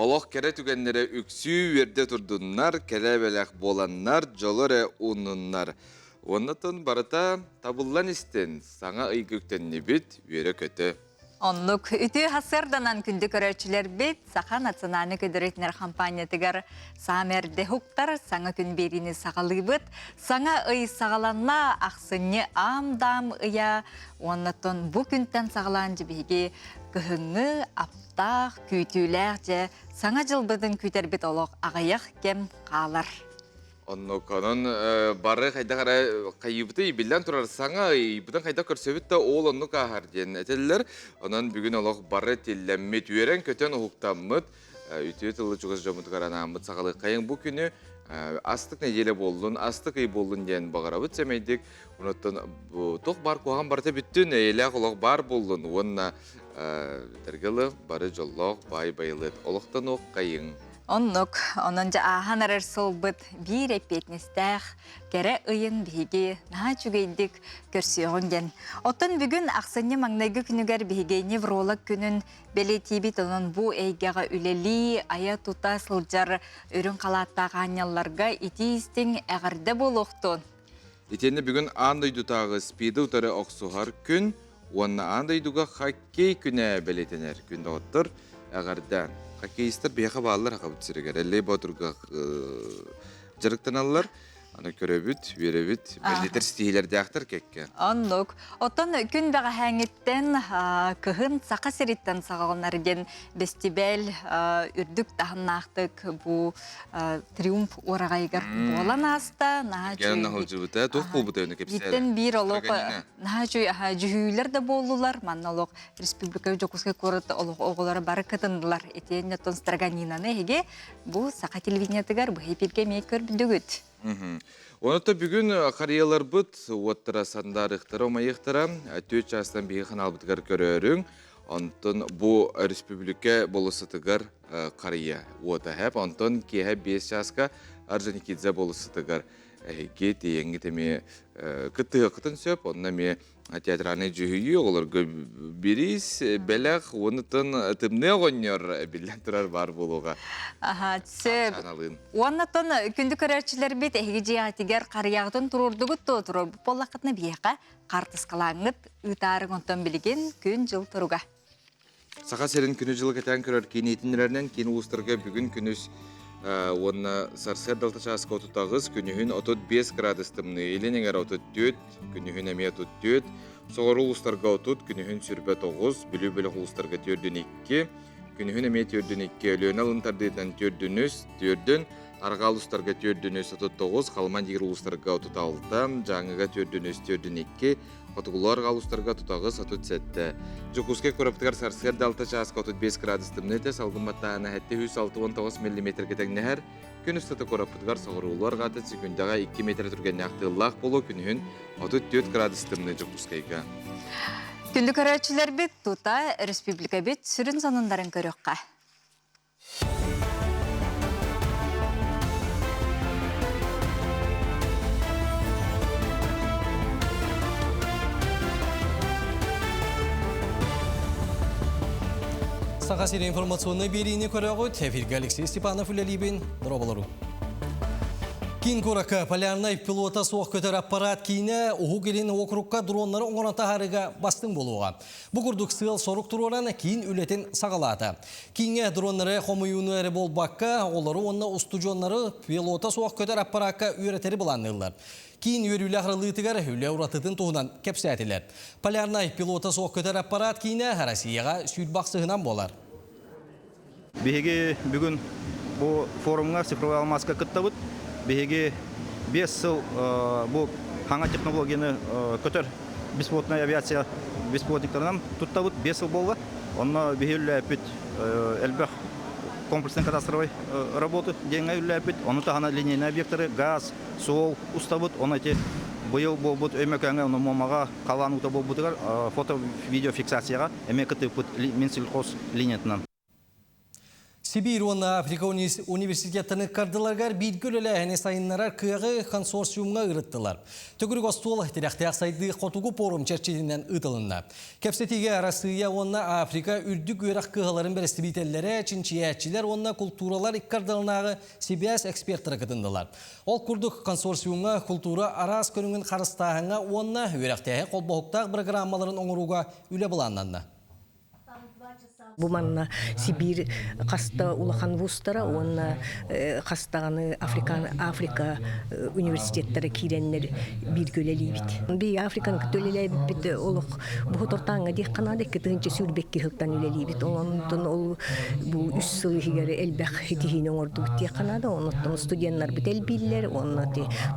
Олох кэрэ түгэннэрэ үксүү үөрдэ турдуннар, кэрэ бэлэх буоланнар, дьолу эрэ ууннуннар. Уонна барыта табыллан истин, саҥа ыйга үктэннибит, үөрэ-көтө. Оннук үтүө сарсыарданан күндү көрөөччүлэрбит Саха национальнай көдөрүтүнэр хампаанньатыгар саам эрдэ уһуктар саҥа күн биэриини саҕалыыбыт. Саҥа ый саҕаланна, ахсынньы аам-даам ыйа уоннаттан бу күнтэн саҕалаан дьэ биһиги кыһыҥҥы аптаах, күүтүүлээх дьэ саҥа дьылбытын күүтэрбит олох аҕыйах кэм хаалар. Оннук, онон бары хайдах эрэ хайыыбытый биллэн турар саҥа ыйбытын хайдах көрсөбүт да ол оннук ааһар диэн этэллэр. Онон бүгүн олох бары тиллэммит, үөрэн-көтөн уһуктаммыт, үтүө тылы чугас дьоммутугар анааммыт саҕалыаххайыҥ бу күнү астык нэдиэлэ буоллун, астык ый буоллун диэн баҕарабыт сэмэйдик. Онуттан туох баар куһаҕан барыта бүттүн, эйэлээх олох баар буоллун уонна этэргэ бары дьоллоох баай байылыат олохтонуоххайыҥ. Оннук. Онон дьэ ааһан эрэр сылбыт биир эппиэтинэстээх кэрэ ыйын биһиги наһаа үчүгэйдик көрсүөҕүҥ диэн. Оттон бүгүн ахсынньы маҥнайгы күнүгэр биһиги невролог күнүн бэлиэтиибит. Онон бу эйгэҕэ үлэлии, айа-тута сылдьар үрүҥ халааттаах аанньалларга итии-истиҥ эҕэрдэ буолуохтун. Итиэннэ бүгүн аан дойдутааҕы СПИДы утары охсуһар күн уонна аан дойдуга хоккей күнэ бэлиэтэнэр. Күн доҕоттор, эҕэрдэ. Хоккеистар биһиэхэ бааллар Хахабыт сиригэр. Эллэй Боотурга дьарыктаналлар. Аны көрөбүт, үөрэбит, бэлиэтэр ситиһиилэрдээхтэр кэккэ. Оннук. Оттон күн бэҕэһээҥҥиттэн кыһын Саха сириттэн саҕаланар диэн бэстибээл үрдүк таһымнаахтык бу триумф уораҕайыгар буолан ааста. Наһаа Гэн сылдьыбыта, туох буолбута өйүнэ кэпсээр. Бииртэн биир олох наһаа үчүгэй дьүһүйүүлэр да буоллулар. Манна олох республика Дьокуускай куорат олох оҕолоро бары кытыннылар. Итиэннэ оттон Строганинаны эһиги бу саха телевидениетыгар бу эфиргэ эмиэ көрдүгүт. Оното бүгүн харыйаларбыт уоттара сандаарыхтара умайыахтара түөрт чаастан биһиги ханаалбытыгар көрөөрүҥ. Онтон бу республика болуоссатыгар харыйа уота хэп. Онтон киэһэ 5 чааска Орджоникидзе болуоссатыгар эһиги тиийэҥҥит эмиэ кыттыһыаххытын сөп. Онно эмиэ театральнай дьүһүйүү оҕолорго бириис, бэлэх уонна тымныы оҕонньор биллэн турар баар буолуоҕа. Аха, сөп. Уонна күндү көрөөччүлэрбит эһиги дьиэҕитигэр харыйаҕытын туруордугут дуо туруорбут буоллаххытына биһиэхэ хаартыскалааҥҥыт ыытаарыҥ онтон билигин күн-дьыл туруга. Саха сирин күнү-дьылы кэтээн көрөр киин иһитиннэрэринэн киин улуустарга бүгүн күнүс уонна сарсыарда алта чааска 38, күнүһүн 35 градус тымныы, илин эҥэр 34, күнүһүн эмиэ 34, соҕуруу улуустарга 30, күнүһүн сүрбэ 9, Бүлүү бөлөх улуустарга 4-2, күнүһүн эмиэ 4-2, Өлүөнэ алын тардыытынан 4-3, 4 Арҕаа улуустарга 4-3, 39, Халыман диир улуустарга 36, Дьааҥыга 4-3, 4-2, Хотугулуу-арҕаа улуустарга тутаҕыс 37. Дьокуускай куораппытыгар сарсыарда 6 чааска 35 градус тымныы этэ, салгын баттааһына 769 миллиметргэ тэҥнэһэр. Күн устата куораппытыгар соҕуруулуу-арҕаата секундаҕа 2 метр түргэннээх тыаллаах буолуо, күнүһүн 34 градус тымныы Дьокуускайга. Күндү көрөөччүлэрбит, тута республикабыт сүрүн сонуннарын көрүөххэ. Саха сири информационнай биэриини көрөҕүт. Эфиргэ Алексей Степанов үлэлиибин. Дорооболору. Киин куоракка полярнай пилота суох көтөр аппарат киинэ Уһук Илин уокурукка дроннары оҥорон таһаарыыга бастыҥ буолуоҕа. Бу курдук сыал-сорук туруоран киин үлэтин саҕалаата. Кииҥҥэ дроннары хомуйууну эрэ буолбакка, оҕолору уонна устудьуоннары пилота суох көтөр аппараакка үөрэтэри былаанныыллар. Киин үөрүүлээх арыллыытыгар үлэ уратытын туһунан кэпсээтилэр. Полярнай пилота суох көтөр аппараат киинэ Россияҕа сүүрбэ ахсыһынан буолар. Биһиги бүгүн бу форумҥа цифровой алмааска кыттабыт. Биһиги 5 сыл бу хаҥа технологияны көтөр беспилотная авиация беспилотниктарынан туттабыт. 5 сыл буолла. Онно биһи үлэлээппит элбэх комплексный кадастровой работы диэҥҥэ үлэлээппит. Ону таһынан линейный объектары, газ, суол устабыт. Ону ити быйыл буолбут Өймөкөөҥҥө, ону Муомаҕа халаан уута буолбутугар фото-видеофиксацияҕа эмиэ кытыыппыт Минсельхоз линиятынан. Сибиир уонна Африка университеттарын ыккардыларыгар бииргэ үлэлээһини сайыннарар кыаҕы консорциумҥа ыырыттылар. Төгүрүк остуол тирэхтээх сайдыы хотугу пуорум чэрчитинэн ыытылынна. Кэпсэтиигэ Арассыыйа уонна Африка үрдүк үөрэх кыһаларын бэрэстэбиитэллэрэ, чинчийээччилэр уонна култууралар иккардыларынааҕы сибээс экспертара кытыннылар. Ол курдук консорциумҥа култуура араас көрүҥүн харыстааһыҥҥа уонна үөрэхтээһин холбоһуктаах бырагырааммаларын оҥорууга үлэ былааннанна. Бу манна Сибиир хаста улахан вузтара уонна хастаҕаны Африкан Африка университеттара киирэннэр бииргэ үлэлиибит. Би Африканы кытта үлэлээбиппит олох бу тортааҥҥа диэх ханаада 2 сүүрбэкки сылтан үлэлиибит. Онтон ол бу үс сыл иһигэр элбэх ситиһиини оҥордубут диэх ханаада. Оннуттан студеннарбыт элбииллэр, уонна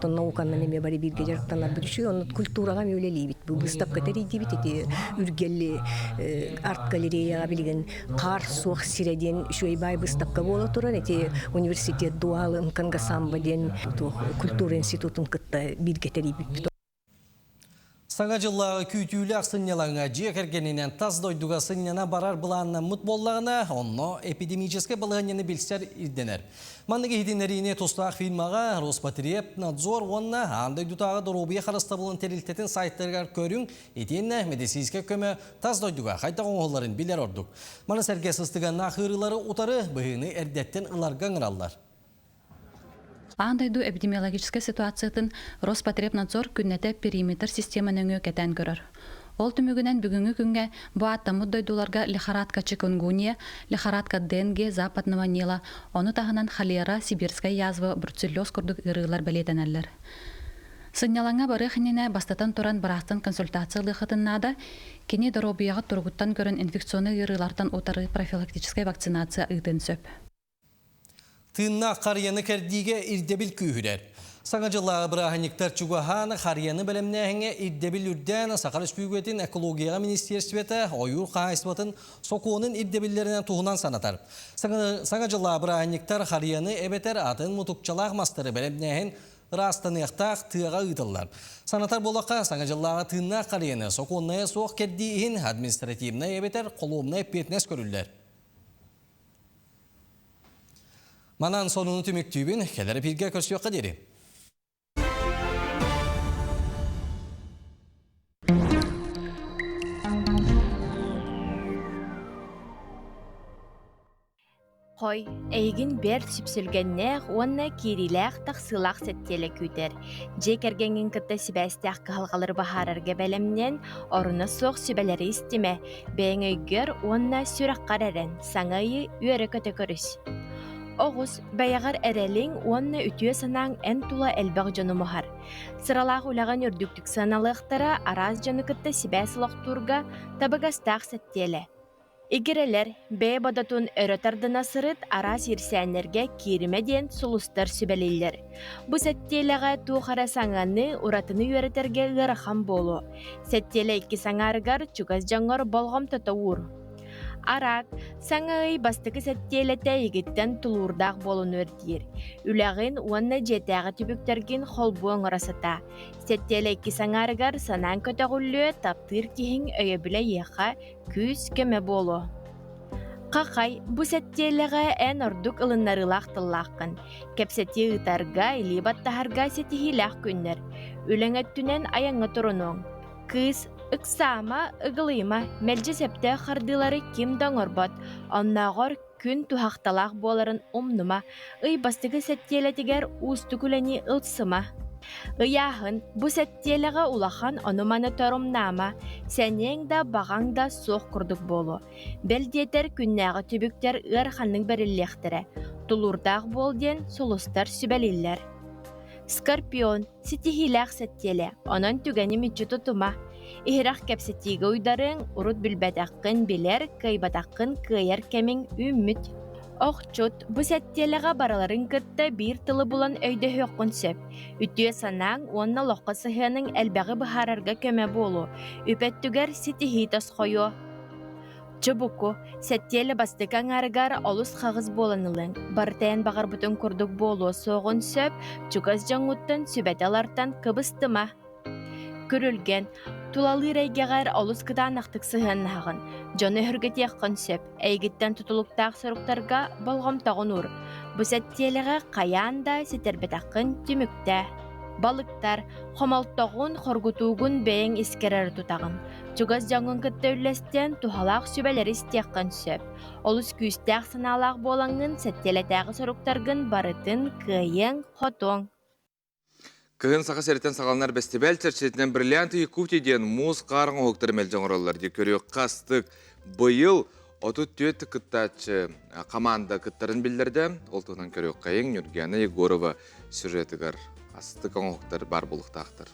тон науканан эмиэ бары бииргэ дьарыктанарбыт үчүгэй. Онно культураҕа эмиэ үлэлиибит. Бу быыстапка тэрийдибит ити Үргэлли арт-галереяҕа билигин хаар суох сирэ диэн үчүгэй баай быыстапка буола турар. Ити университет Дуалы Нкангасамба диэн культура институтун кытта бииргэ тэрийбиппит. Саҥа дьыллааҕы күүтүүлээх сынньалаҥҥа дьиэ кэргэнинэн тас дойдуга сынньана барар былааннаммыт буоллаҕына, онно эпидемическэй балаһыанньаны билсэр ирдэнэр. Маннык иһитиннэриини тустаах фирмаҕа Роспотребнадзор уонна аан дойдутааҕы доруобуйа харыстабылын тэрилтэтин сайтарыгар көрүҥ, итиэннэ медицинскэй көмө тас дойдуга хайдах оҥоһулларын билэр ордук. Маны сэргэ сыстыганнаах ыарыылары утары быһыыны эрдэттэн ыларга ыҥыраллар. Аан дойду эпидемиологическай ситуациятын Роспотребнадзор күннэтэ периметр система нөҥүө кэтээн көрөр. Ол түмүгүнэн бүгүҥҥү күҥҥэ бу ааттаммыт дойдуларга лихорадка чикунгунья, лихорадка денге, западного Нила, ону таһынан холера, сибирская язва, бруцеллез курдук ыарыылар бэлиэтэнэллэр. Сынньалаҥҥа барыах иннинэ бастатан туран быраастан консультация ылыаххытын наада. Кини доруобуйаҕыт туругуттан көрөн инфекционнай ыарыылартан утары профилактическай вакцинация ыытыан сөп. Тыыннаах харыйаны кэрдиигэ ирдэбил күүһүрэр. Саҥа дьыллааҕы бырааһынньыктар чугаһаан, харыйаны бэлэмнээһиҥҥэ ирдэбил үрдээн, Саха Өрөспүүбүлүкэтин экологияҕа министиэристибэтэ ойуур хаһаайыстыбатын сокуонун ирдэбиллэринэн туһунан санатар. Саҥа дьыллааҕы бырааһынньыктар харыйаны эбэтэр атын мутукчалаах мастары бэлэмнээһин ыраастаныахтаах тыаҕа ыытыллар. Санатар буоллахха, Саҥа дьыллааҕы тыыннаах харыйаны сокуоннайа суох кэрдии иһин административнай эбэтэр холуобунай эппиэтинэс көрүллэр. Манан сонуну түмүктүүбүн, кэлэр эпииргэ көрсүөххэ диэри. Хой, эйигин бэрт сүпсүлгэннээх уонна киириилээх-тахсыылаах сэттиэлэ күүтэр. Дьиэ кэргэҥҥин кытта сибээстээх кыһалҕалары быһаарарга бэлэмнэн, оруна суох сүбэлэри истимэ, Бэйэҥ өйгөр уонна сүрэххэр эрэн, саҥа ыйы үөрэ-көтө көрүс. Оҕус, бэйэҕэр эрэлиҥ уонна үтүө санааҥ эн тула элбэх дьону муһар. Сыралаах үлэҕин үрдүктүк сыаналыахтара, араас дьону кытта сибээс олохтуурга табыгастаах сэттиэлэ. Игирэлэр, бэйэ бодотун өрө тардына сырыт, араас иирсээннэргэ кииримэ диэн сулустар сүбэлииллэр. Бу сэттиэлэҕэ туох эрэ саҥаны, уратыны үөрэтэргэ ыарахан буолуо. Сэттиэлэ иккис аҥаарыгар чугас дьоҥҥор болҕомтото уур. Араак, саҥа ый бастакы сэттиэлэтэ эйигиттэн тулуурдаах буолууну ирдиир. Үлэҕин уонна дьиэтээҕи түбүктэргин холбуу оҥоро сатаа. Сэттиэлэ иккис аҥаарыгар санааҥ көтөҕүллүө, таптыыр киһиҥ өйөбүлэ эйиэхэ күүс-көмө буолуо. Хахай, бу сэттиэлэҕэ эн ордук ылыннарыылаах тыллааххын. Кэпсэтии ыытарга, илии баттаһарга ситиһиилээх күннэр. Үлэҥ өттүнэн айаҥҥа турунуоҥ. Кыыс, ыксаама, ыгылыйыма, мэлдьи сөптөөх хардыылары ким да оҥорбот, оннооҕор күн туһахталаах буоларын умнума, ый бастакы сэттиэлэтигэр уустук үлэни ылсыма. Ыйааһын, бу сэттиэлэҕэ улахан ону-маны торумнаама, сэниэҥ да, баҕаҥ да суох курдук буолуо. Бэл диэтэр күннээҕи түбүктэр ыараханнык бэриллиэхтэрэ, тулуурдаах буол диэн сулустар сүбэлииллэр. Скорпион, ситиһиилээх сэттиэлэ, онон түгэни мүччү тутума. Иһирэх кэпсэтиигэ уйдарыҥ, урут билбэтэххин билэр, кыайбатаххын кыайар кэмиҥ үүммүт. Охчут, бу сэттиэлэҕэ барыларын кытта биир тылы булан өйдөһүөххүн сөп. Үтүө санааҥ уонна олоххо сыһыаныҥ элбэҕи быһаарарга көмө буолуо, үп өттүгэр ситиһии тосхойуо. Чубуку, сэттиэлэ бастакы аҥаарыгар олус хаҕыс буолан ылыаҥ, барытайан баҕарбытыҥ курдук буолуо суоҕун сөп, чугас дьоҥҥуттан сүбэтэ ылартан кыбыстыма. Күрүлгэн, Тулалыыр эйгэҕэр олус кытаанахтык сыһыаннаһаҕын, дьону өһүргэтиэххин сөп, эйигиттэн тутулуктаах соруктарга болҕомтоҕун уур. Бу сэттиэлэҕэ хайаан да ситэрбэтэххин түмүктээ. Балыктар, хомолтоҕун, хоргутуугун бэйэҥ искэр эрэ тутаҕын. Чугас дьоҥҥун кытта үллэстэн, туһалаах сүбэлэри истиэххин сөп. Олус күүстээх санаалаах буолаҥҥын сэттиэлэтээҕи соруктаргын барытын кыайыаҥ, хотуоҥ. Кыһын Саха сириттэн саҕаланар бэстибээл чэрчитинэн «Бриллианты Якутии» диэн муус хаар оҥоһуктары мэлдьи оҥороллор дии көрүөххэ астык. Быйыл 34 кыттааччы хамаанда кыттарын биллэрдэ. Ол туһунан көрүөххэйиҥ Нюргиана Егорова сюжетыгар астык оҥоһуктар баар буолуохтаахтар.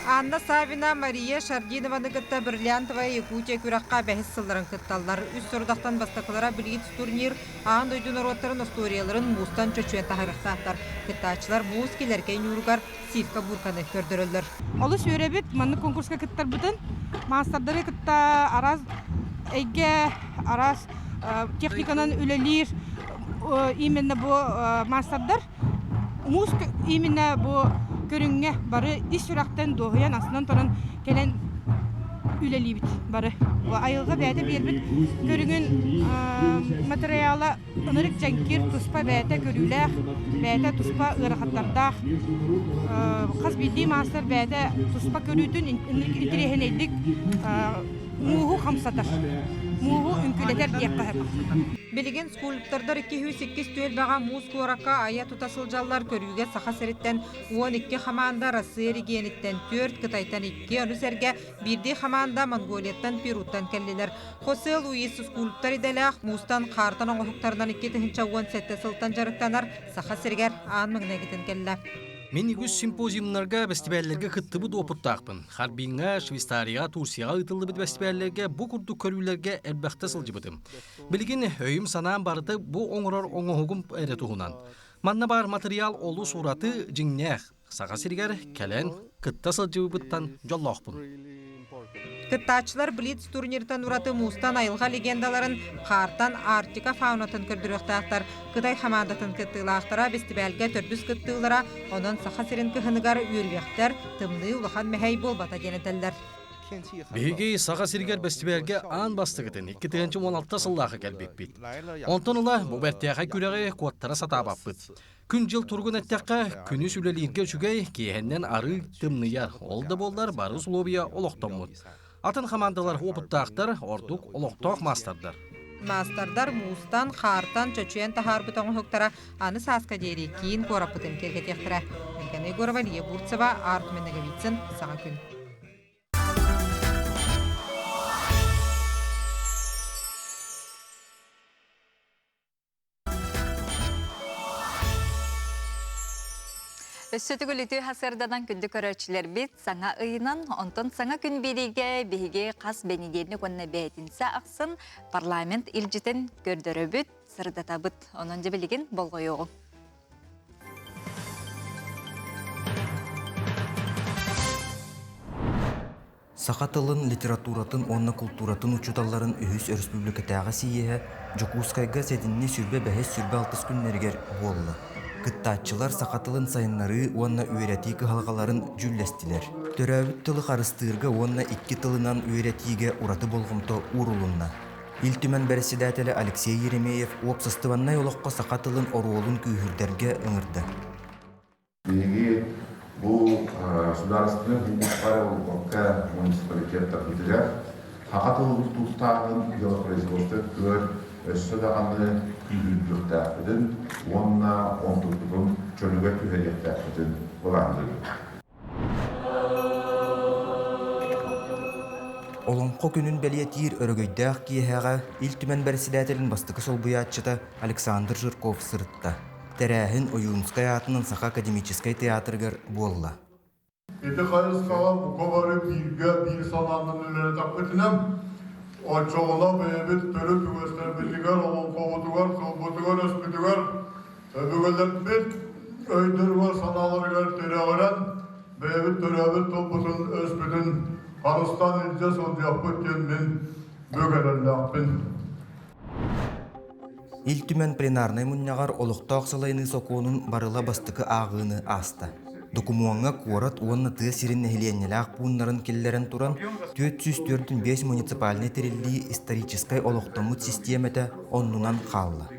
Анна Савина, Мария Шардинованы кытта «Бриллиантовая Якутия» күрэххэ бэһис сылларын кытталлар. Үс сорудахтан бастакылара Блиц турнир аан дойду норуоттарын остуоруйаларын муустан чочуйан таһаарыахтаахтар. Кыттааччылар муус килэркэй ньууругар сивка бурканы көрдөрөллөр. Олус үөрэбит маннык конкурска кыттарбытын. Маастардары кытта араас эйгэ, араас техниканан үлэлиир именно бу маастардар муус именно бу көрүҥҥэ бары ис сүрэхтэн дуоһуйан астынан туран кэлэн үлэлиибит бары. Айылҕа бэйэтэ биэрбит көрүҥүн материала ынырык дьэҥкир туспа бэйэтэ көрүүлээх, бэйэтэ туспа ыарахаттардаах. Хас биирдии маастар бэйэтэ туспа көрүүтүн интэриэһинэйдик мууһу хамсатар, мууһу үҥкүүлэтэр диэххэ сөп. Билигин скульптордар 202 түөлбэҕэ муус куоракка айа-тута сылдьаллар көрүүгэ Саха сириттэн 12 хамаанда Россия региониттан 4, Кытайтан 2, ону сэргэ биирдии хамаанда Монголияттан, Перуттан кэллилэр. Хосе Луис скульптор идэлээх муустан хаартан оҥоһуктарынан 2017 сылтан дьарыктанар Саха сиригэр аан маҥнайгытын кэллэ. Мин үгүс симпозиумнарга, бэстибээллэргэ кыттыбыт уопуттаахпын. Харбиҥҥа, Швейцарияҕа, Турцияҕа ыытыллыбыт бэстибээллэргэ бу курдук көрүүлэргэ элбэхтэ сылдьыбытым. Билигин өйүм-санаам барыта бу оҥорор оҥоһугум эрэ туһунан. Манна баар матырыйаал олус ураты, дьиҥнээх. Саха сиригэр кэлэн кытта сылдьыбыппыттан дьоллоохпун. Кыттааччылар Блиц турниртан ураты муустан айылҕа легендаларын, хаартан Арктика фаунатын көрдөрүөхтээхтэр. Кытай хамаандатын кыттыылаахтара бэстибээлгэ төрдүс кыттыылара, онон Саха сирин кыһыныгар үөрүйэхтэр, тымныы улахан мэһэй буолбата диэн этэллэр. Биһиги Саха сиригэр бэстибээлгэ аан бастакытын 2016 сыллаахы кэлбиппит. Онтон ыла бу бэртээхэй күрэҕи куоттара сатаабаппыт. Күн-дьыл туругун эттэххэ, күнүс үлэлииргэ үчүгэй, киэһэннэн арыы тымныйар. Ол да буоллар, бары усулуобуйа олохтоммут. Атын хамаандалар уопуттаахтар, ордук олохтоох маастардар. Маастардар муустан, хаартан чочуйан таһаарбыт оҥоһуктара аны сааска диэри киин куораппытын киэргэтиэхтэрэ. Евгения Егорова, Лия Бурцева, Артур Ноговицын, Саҥа күн. Өссө төгүл үтүө сарсыарданан күндү көрөөччүлэрбит саҥа ыйынан, онтон саҥа күн биэриигэ биһиги хас бэнидиэнньик уонна бээтинсэ ахсын парламент илдьитин көрдөрөбүт, сырдатабыт. Онон дьэ билигин болҕойуоҕуҥ. Саха тылын, литературатын уонна култууратын учууталларын үһүс өрөспүүбүлүкэтээҕи сийиэһэ Дьокуускайга сэтинньи 25-26 күннэригэр буолла. Кыттааччылар саха тылын сайыннарыы уонна үөрэтии кыһалҕаларын дьүүллэстилэр. Төрөөбүт тылы харыстыырга уонна икки тылынан үөрэтиигэ ураты болҕомто уурулунна. Ил Түмэн бэрэссэдээтэлэ Алексей Еремеев уопсастыбаннай олоххо саха тылын оруолун күүһүрдэргэ ыҥырда. Биһиги бу судаарыстыбаннай булгуччулар буолбакка муниципалитеттарбытыгар саха тылын тустааҕын делопроизводство көр өссө даҕаны күүһүрдүөхтээхпитин уонна онтукпутун чөлүгэр түһэриэхтээхпитин былаанныыбыт. Олоҥхо күнүн бэлиэтиир өрөгөйдөөх киэһэҕэ Ил Түмэн бэрэссэдээтэлин бастакы солбуйааччыта Александр Жирков сырытта. Тэрээһин Ойуунускай аатынан Саха академическай театрыгар буолла. Ити хайысхаҕа бука бары бииргэ биир санаанан үлэлэтэхпитинэ, оччоҕуна бэйэбит төрүт үгэстэрбитигэр, олоҥхобутугар, тылбытыгар-өспүтүгэр өбүгэлэрбит өйдөрүгэр-санааларыгар тирэҕирэн, бэйэбит төрөөбүт тылбытын, өспүтүн харыстаан илдьэ сылдьыахпыт диэн мин бүк эрэллээхпин. Ил Түмэн пленарнай мунньаҕар олохтоох салайыныы сокуонун барыла бастакы ааҕыыны ааста. Докумуоҥҥа куорат уонна тыа сирин нэһилиэнньэлээх пууннарын киллэрэн туран, 445 муниципальнай тэриллии историческай олохтоммут систиэмэтэ оннунан хаалла.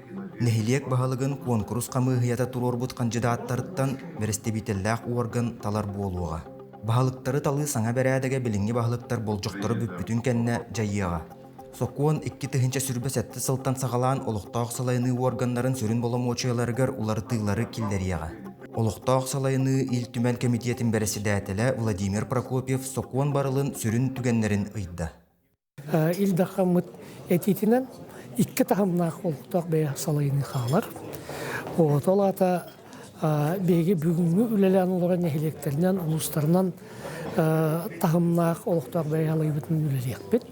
Нэһилиэк баһылыгын куонкурус хамыыһыйата туруорбут хандьыдааттарыттан бэрэстэбиитэллээх уорган талар буолуоҕа. Баһылыктары талыы саҥа бэрээдэгэ билиҥҥи баһылыктар болдьохторо бүппүтүн кэннэ дьайыаҕа. Сокуон 2027 сылтан саҕалаан олохтоох салайыныы уорганнарын сүрүн боломуочуйаларыгар уларытыылары киллэриэҕэ. Олохтоох салайыныы Ил Түмэн кэмитиэтин бэрэссэдээтэлэ Владимир Прокопьев сокуон барылын сүрүн түгэннэрин ыйда. Ил Дархаммыт этиитинэн икки таһымнаах олохтоох бэйэ салайыныы хаалар. Ол аата биһиги бүгүҥҥү үлэлээн олорор нэһилиэктэринэн, улуустарынан таһымнаах олохтоох бэйэ салайыыбытын үлэлиэхпит.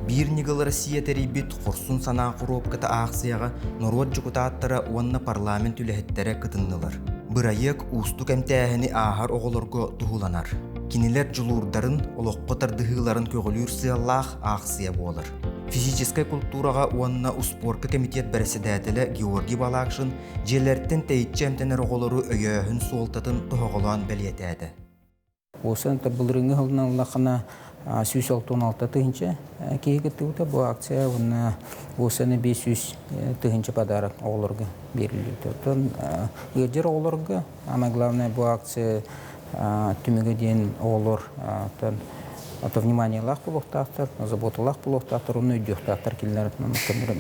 Биир ньыгыл Россия тэрийбит Хорсун санаа хоруопката аахсыйаҕа норуот дьокутааттара уонна парламент үлэһиттэрэ кытыннылар. Бырайыак уустук эмтээһини ааһар оҕолорго туһуланар. Кинилэр дьулуурдарын, олоххо тардыһыыларын көҕүлүүр сыаллаах аахсыйа буолар. Физическэй култуураҕа уонна успуорка кэмитиэт бэрэссэдээтэлэ Георгий Балакшин дьиэлэртэн тэйиччи эмтэнэр оҕолору өйөөһүн суолтатын тоһоҕолоон бэлиэтээтэ. Уосан былырыыҥҥы сылынан ыллаххына 166 тыһыынча киһи кыттыбыта бу акция уонна уосаны 500 тыһыынча подарок оҕолорго берилибит. Оттон ыалдьар оҕолорго самое главное бу акция түмүгэ диэн оҕолор ото вниманиелаах буолуохтаахтар, заботалаах буолуохтаахтар, онно өйдүөхтаахтар кинилэр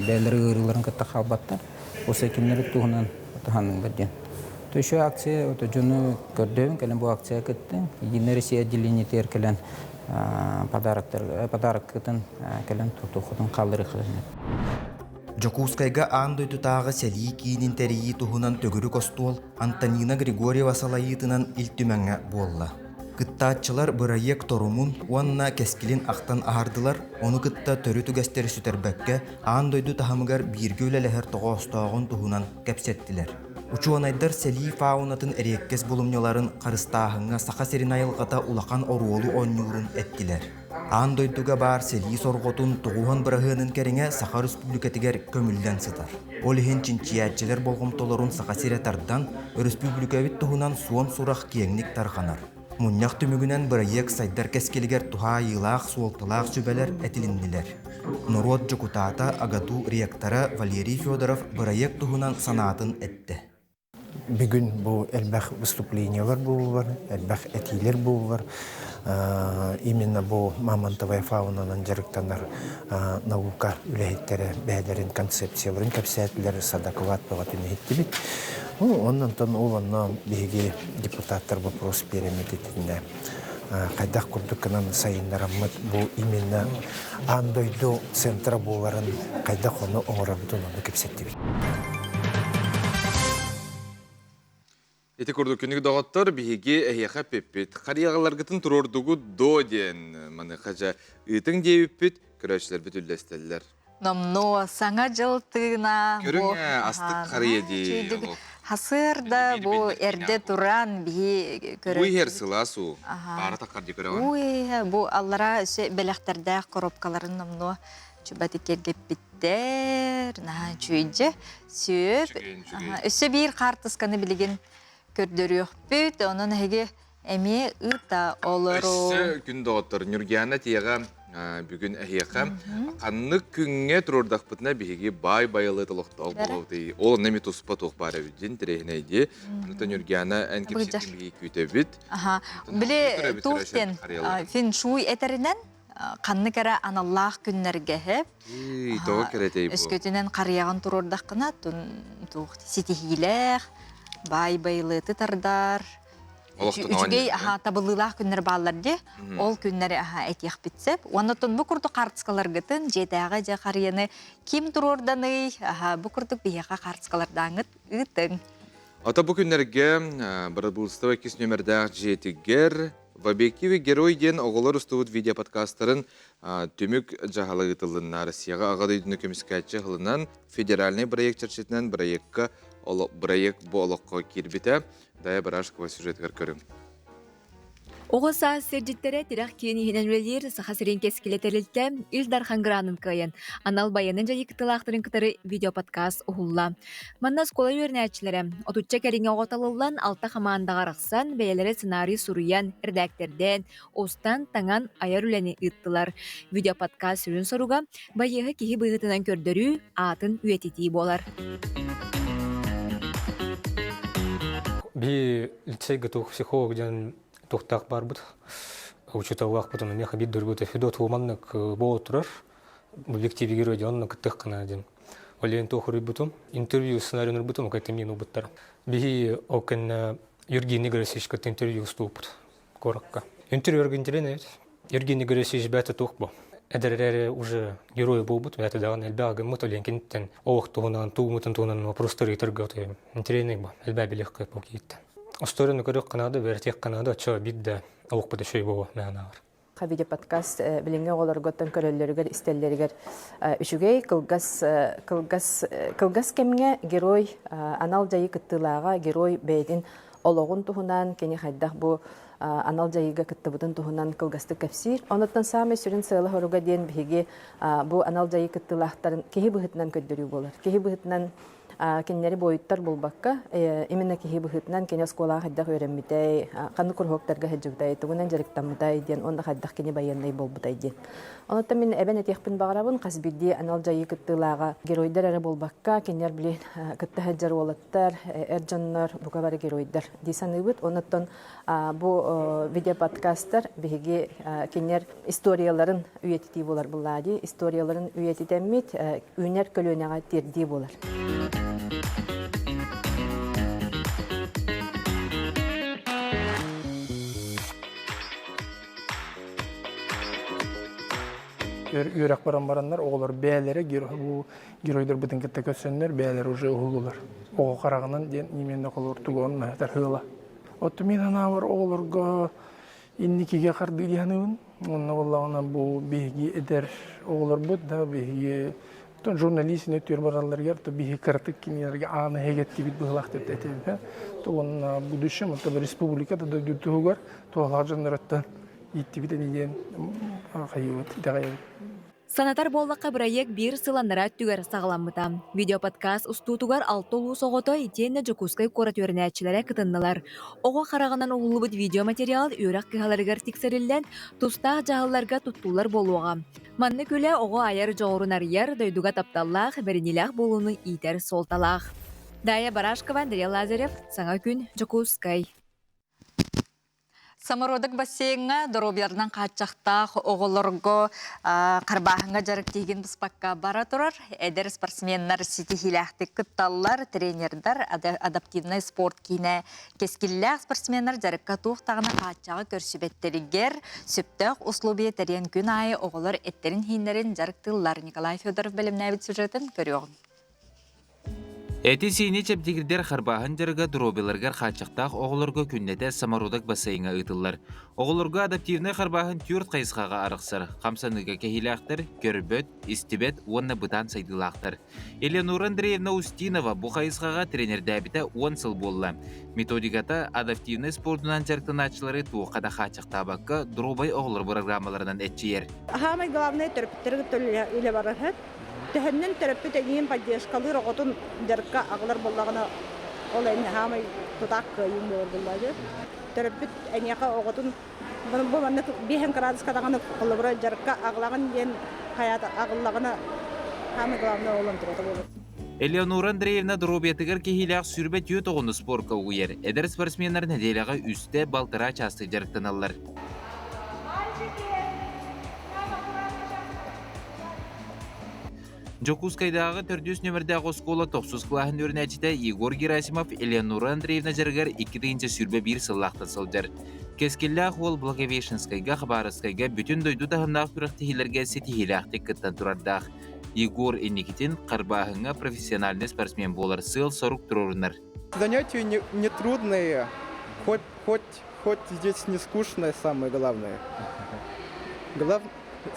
бэйэлэрэ ыарыыларын кытта хаалбаттар. Осы кинилэр туһунан таһаныылар диэн. То еще акция вот дьону көрдөбүн кэлэн бу акция кыттын. Единая Россия отделениетигэр кэлэн подароктар подароккытын кэлэн тутуоххутун хаалларыаххытын. Дьокуускайга аан дойдутааҕы сэлии киинин тэрийии туһунан төгүрүк остуол Антонина Григорьева салайыытынан Ил Түмэҥҥэ буолла. Кыттааччылар бырайыак торумун уонна кэскилин ахтан аһардылар, ону кытта төрүт үгэстэри сүтэрбэккэ, аан дойду таһымыгар бииргэ үлэлэһэр тоҕоостооҕун туһунан кэпсэттилэр. Учуонайдар сэлии фаунатын эриэккэс булумньуларын харыстааһыҥҥа Саха сирин айылҕата улахан оруолу оонньуурун эттилэр. Аан дойдуга баар сэлии сорҕотун тоҕуһан быраһыанын кэриҥэ Саха Өрөспүүбүлүкэтигэр көмүллэн сытар. Ол иһин чинчийээччилэр болҕомтолорун Саха сирэ тардан, өрөспүүбүлүкэбит туһунан суон сурах киэҥник тарҕанар. Мунньах түмүгүнэн бырайыак сайдар кэскилигэр туһаайыылаах суолталаах сүбэлэр этилиннилэр. Норуот дьокутаата, АГАТУ ректора Валерий Федоров бырайыак туһунан санаатын эттэ. Бүгүн бу элбэх выступлениелар буоллулар, элбэх этиилэр буоллулар. Именно бу мамонтовая фаунанан дьарыктанар наука үлэһиттэрэ бэйэлэрин концепцияларын кэпсээтилэр, доклад бөҕөтүн иһиттибит. Оннонтон ол онно биһиги депутаттар вопрос биэрэммит итиннэ хайдах курдук гынан сайыннараммыт бу именно аан дойду центра буоларын хайдах ону оҥоробутун ону кэпсэттибит. Ити курдук күнүк доҕоттор биһиги эһиэхэ эппиппит. Харыйаҕаларгытын туруордугут до диэн маныаха дьэ ыытыҥ диэбиппит көрөөччүлэрбит үллэстэллэр. Номнуо саҥа дьыл тыына Көрүҥ ээ, астык харыйа дии олох. Хасыар да бу эрдэ туран биһи Уу иһэр сылаас уу. Баара таххар дии көрөҕүн. Уу иһэ бу аллара өссө бэлэхтэрдээх коробкаларын номнуо чубаты киэргэппиттэр. Наһаа үчүгэйдьэ. Сүөп. Өссө биир хаартысканы билигин көрдөрүөхпүт. Онон эһиги эмиэ ыыта олору. Өссө күн доҕоттор, Ньургиана тиэҕэ бүгүн эһиэхэ ханнык күҥҥэ туруордахпытына биһиги баай байылыат олохтоох буолабытый. Ол онно эми туспа туох баар эбит дьин тирэһинэйди. Онута Ньургиана эн кэпсэтин биһиги күүтэбит. Аха. Били туох диэн фэн-шуй этэринэн ханнык эрэ аналлаах күннэргэ хэп. Тоҕо кэрэтэй бу. Өскөтүнэн харыйаҕын туруордаххына туох ситиһиилээх, баай байылыаты тардар, Үчүгэй аха табыллыылаах күннэр бааллар дии. Ол күннэри аха этиэхпит сөп. Уонна оттон бу курдук хаартыскаларгытын дьиэтээҕи дьэ харыйаны ким туруорданый? Аха бу курдук биһиэхэ хаартыскалардааҥҥыт ыытыҥ. Ата бу күннэргэ Бырабыылыстыба иккис нүөмэрдээх дьиэтигэр В объективе герой диэн оҕолор устубут видеоподкастарын түмүк дьаһала ыытыллынна. Россияҕа Аҕа дойдуну көмүскээччи аһылынан федеральнай проект чэрчитинэн проекка проект бу олоххо киирбитэ. Дая Барашкова сюжетыгар көрүҥ. Оҕо саас сирдьиттэрэ тирэх киин иһинэн үлэлиир Саха сирин кэскилэ тэрилтэ Ил Дархан гранын кыайан, анал байыаннай дьайыы кыттыылаахтарын кытары видеоподкаст уһулла. Манна оскуола үөрэнээччилэрэ отучча кэриҥэ оҕо талыллан, алта хамаандаҕа арахсан, бэйэлэрэ сценарий суруйан, эрэдээктэрдээн, устан, таҥан айар үлэни ыыттылар. Видеоподкаст сүрүн соруга байыаһы киһи быһыытынан көрдөрүү, аатын үйэтитии буолар. Би лицейгэ туох психолог диэн туохтаах баарбыт учууталлаахпытын миэхэ биир доргута Федот маннык буола турар объектив герой диэн онно кыттыаххына диэн ол иһин туох уруйбутум интервью сценарийын уруйбутум ол мин ылбыттар биһи ол кэннэ Евгений Игоревич кытта интервью устубуппут куоракка интервью интеллигент эбит Евгений Игоревич бэйэтэ туох бу эдэр эрээри уже герой буолбут бэйэтэ даҕаны элбэх гыммыт ол киниттэн олох туһунан тугумутун туһунан вопростары ыытарга интеллигент бу элбэх билиэххэ бу киһиттэн Остуоруйаны көрүөххэ наада, үөрэтиэххэ наада, оччо биир да олохпут үчүгэй буолуо мээнэ ааҕар. Видеоподкаст билиҥҥи оҕолорготтон көрөллөрүгэр, истэллэригэр үчүгэй, кылгас, кылгас, кылгас кэмҥэ герой анал дьайыы кыттыылааҕа, герой бэйэтин олоҕун туһунан, кини хайдах бу анал дьайыыга кыттыбытын туһунан кылгастык кэпсиир. Онуттан саамай сүрүн сыала-соруга диэн биһиги бу анал дьайыы кыттыылаахтарын киһи быһыытынан көрдөрүү буолар. Киһи быһыытынан кинилэри буойуттар булбакка, именно киһи быһыытынан кини оскуолаҕа хайдах үөрэммитэй, ханнык куруһуоктарга сылдьыбытай, тугунан дьарыктаммытай диэн уонна хайдах кини байыаннай буолбутай диэн. Онуттан мин эбэн этиэхпин баҕарабын, хас биирдии анал дьайыы кыттыылааҕа геройдар эрэ буолбакка, кинилэр били кытта сылдьар уолаттар, эр дьоннор, бука бары геройдар дии саныыбыт. Онуттан бу видеоподкастар биһиги кинилэр историяларын үйэтитии буолар буллаа дии. Историяларын үйэтитэммит үүнэр көлүөнэҕэ тиэрдии буолар. Үөрэх баран бараннар оҕолор бэйэлэрэ бу геройдарбытын кытта көрсөннөр бэйэлэрэ уже уһуллулар. Оҕо хараҕынан диэн именно холор тугун тархыла. Оттон мин санаабар оҕолорго инникигэ хардыы дии саныыбын. Онно буоллаҕына бу биһиги эдэр оҕолорбут да биһиги журналист өттүгэр баралларыгар то биһиги кыратык кинилэргэ ааны эһэгэттибит быһыылаах деп этэбин. То уонна будущем это республика да дойду туһугар туһалаах дьоннорыттан ииттибит ини диэн хайыыбыт итэҕэйэбит. Санатар буоллахха, бырайыак биир сыл анараа өттүгэр саҕаламмыта. Видеоподкаст устуутугар алта улуус оҕото итиэннэ Дьокуускай куорат үөрэнээччилэрэ кытыннылар. Оҕо хараҕынан уһуллубут видеоматериал үөрэх кыһаларыгар тиксэриллэн, тустаах дьаһалларга туттуллар буолуоҕа. Маннык үлэ оҕо айар дьоҕурун арыйар, дойдуга тапталлаах, бэриниилээх буолууну иитэр суолталаах. Дая Барашкова, Андрей Лазарев, Саҥа күн, Дьокуускай. Самородок бассейҥҥа доруобуйаларынан хааччахтаах оҕолорго харбааһыҥҥа дьарык тиһигин быспакка бара турар. Эдэр спортсменнар ситиһиилээхтик кытталлар, тренердэр адаптивнай спорт киинэ кэскиллээх спортсменнар дьарыкка туох даҕаны хааччаҕы көрсүбэттэригэр сөптөөх условия тэрийэн күн аайы оҕолор эттэрин-иһиннэрин дьарыктыыллар. Николай Федоров бэлэмнээбит сюжетын көрүөҕүҥ. Эти-сиини чэбдигирдэр харбааһын дьарыга доруобуйаларыгар хааччахтаах оҕолорго күннэтэ самородок бассейҥа ыытыллар. Оҕолорго адаптивнай харбааһын түөрт хайысхаҕа арахсар: хамсаныыга кэһиилээхтэр, көрбөт, истибэт уонна бытаан сайдыылаахтар. Элеонора Андреевна Устинова бу хайысхаҕа тренердээбитэ уон сыл буолла. Методиката адаптивнай спордунан дьарыктанааччылары туохха да хааччахтаабакка доруобай оҕолор бырагыраамаларынан эччийэр. Самое главное төрөппүттэри кытта үлэ барар. Төһөннөн төрөппүт эйиин поддержкалыыр оҕотун дьарыкка аҕалар буоллаҕына, ол эйиэхэ хаамай тутаах кыайыым буолар буоллаа дии. Төрөппүт эйиэхэ оҕотун бу маннык биэһэн кыраадыска даҕаны холобура дьарыкка аҕалаҕын диэн хайаата аҕыллаҕына хаамай главное ол онтугата буолар. Элеонора Андреевна доруобуйатыгар киһилээх 24 оҕону спорка угуйар. Эдэр спортсменнар нэдиэлэҕэ үстэ балтараа чаастык дьарыктаналлар. Дьокуускайдааҕы төрдүс нүөмэрдээх оскуола тохсус кылааһын үөрэнээччитэ Егор Герасимов Элеонора Андреевна дьарыгар 2021 сыллаахтан сылдьар. Кэскиллээх уол Благовещенскайга, Хабаровскайга бүтүн дойду таһымнаах күрэхтэһиилэргэ ситиһиилээхтик кыттан турардаах. Егор инникитин харбааһыҥҥа профессиональнай спортсмен буолар сыал-сорук туруорунар. Занятия не, не трудные, хоть, хоть, хоть здесь не скучное, самое главное. Глав...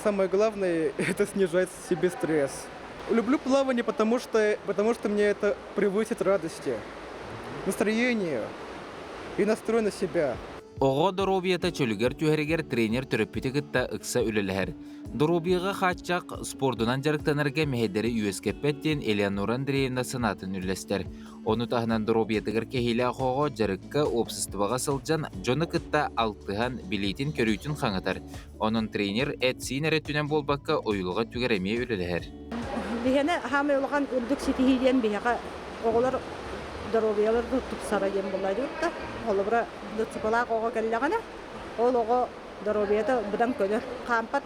Самое главное – это снижать себе стресс. Люблю плавание, потому что мне это приводит радости, настроение и настрой на себя. Оҕо доруобуйата чөлүгэр түһэригэр тренер төрөппүтү кытта ыкса үлэлэһэр. Доруобуйаҕа хааччах спордунан дьарыктанарга мэһэйдэри үөскэппэт диэн Элеонора Андреевна санаатын үллэстэр. Ону таһынан доруобуйатыгар кэһиилээх оҕо дьарыкка, уопсастыбаҕа сылдьан дьону кытта алтыһан, билиитин-көрүүтүн хаҥатар. Онон тренер эт-сиин эрэ өттүнэн буолбакка, уйулҕа өттүгэр эмиэ үлэлэһэр. Биһиэнэ хаамай улахан үрдүк ситиһии диэн биһиэхэ оҕолор доруобуйаларын тупсара диэн буолла да. Холобура, ДЦП-лаах оҕо кэллэҕинэ, ол оҕо доруобуйата быдан көнөр. Хаампат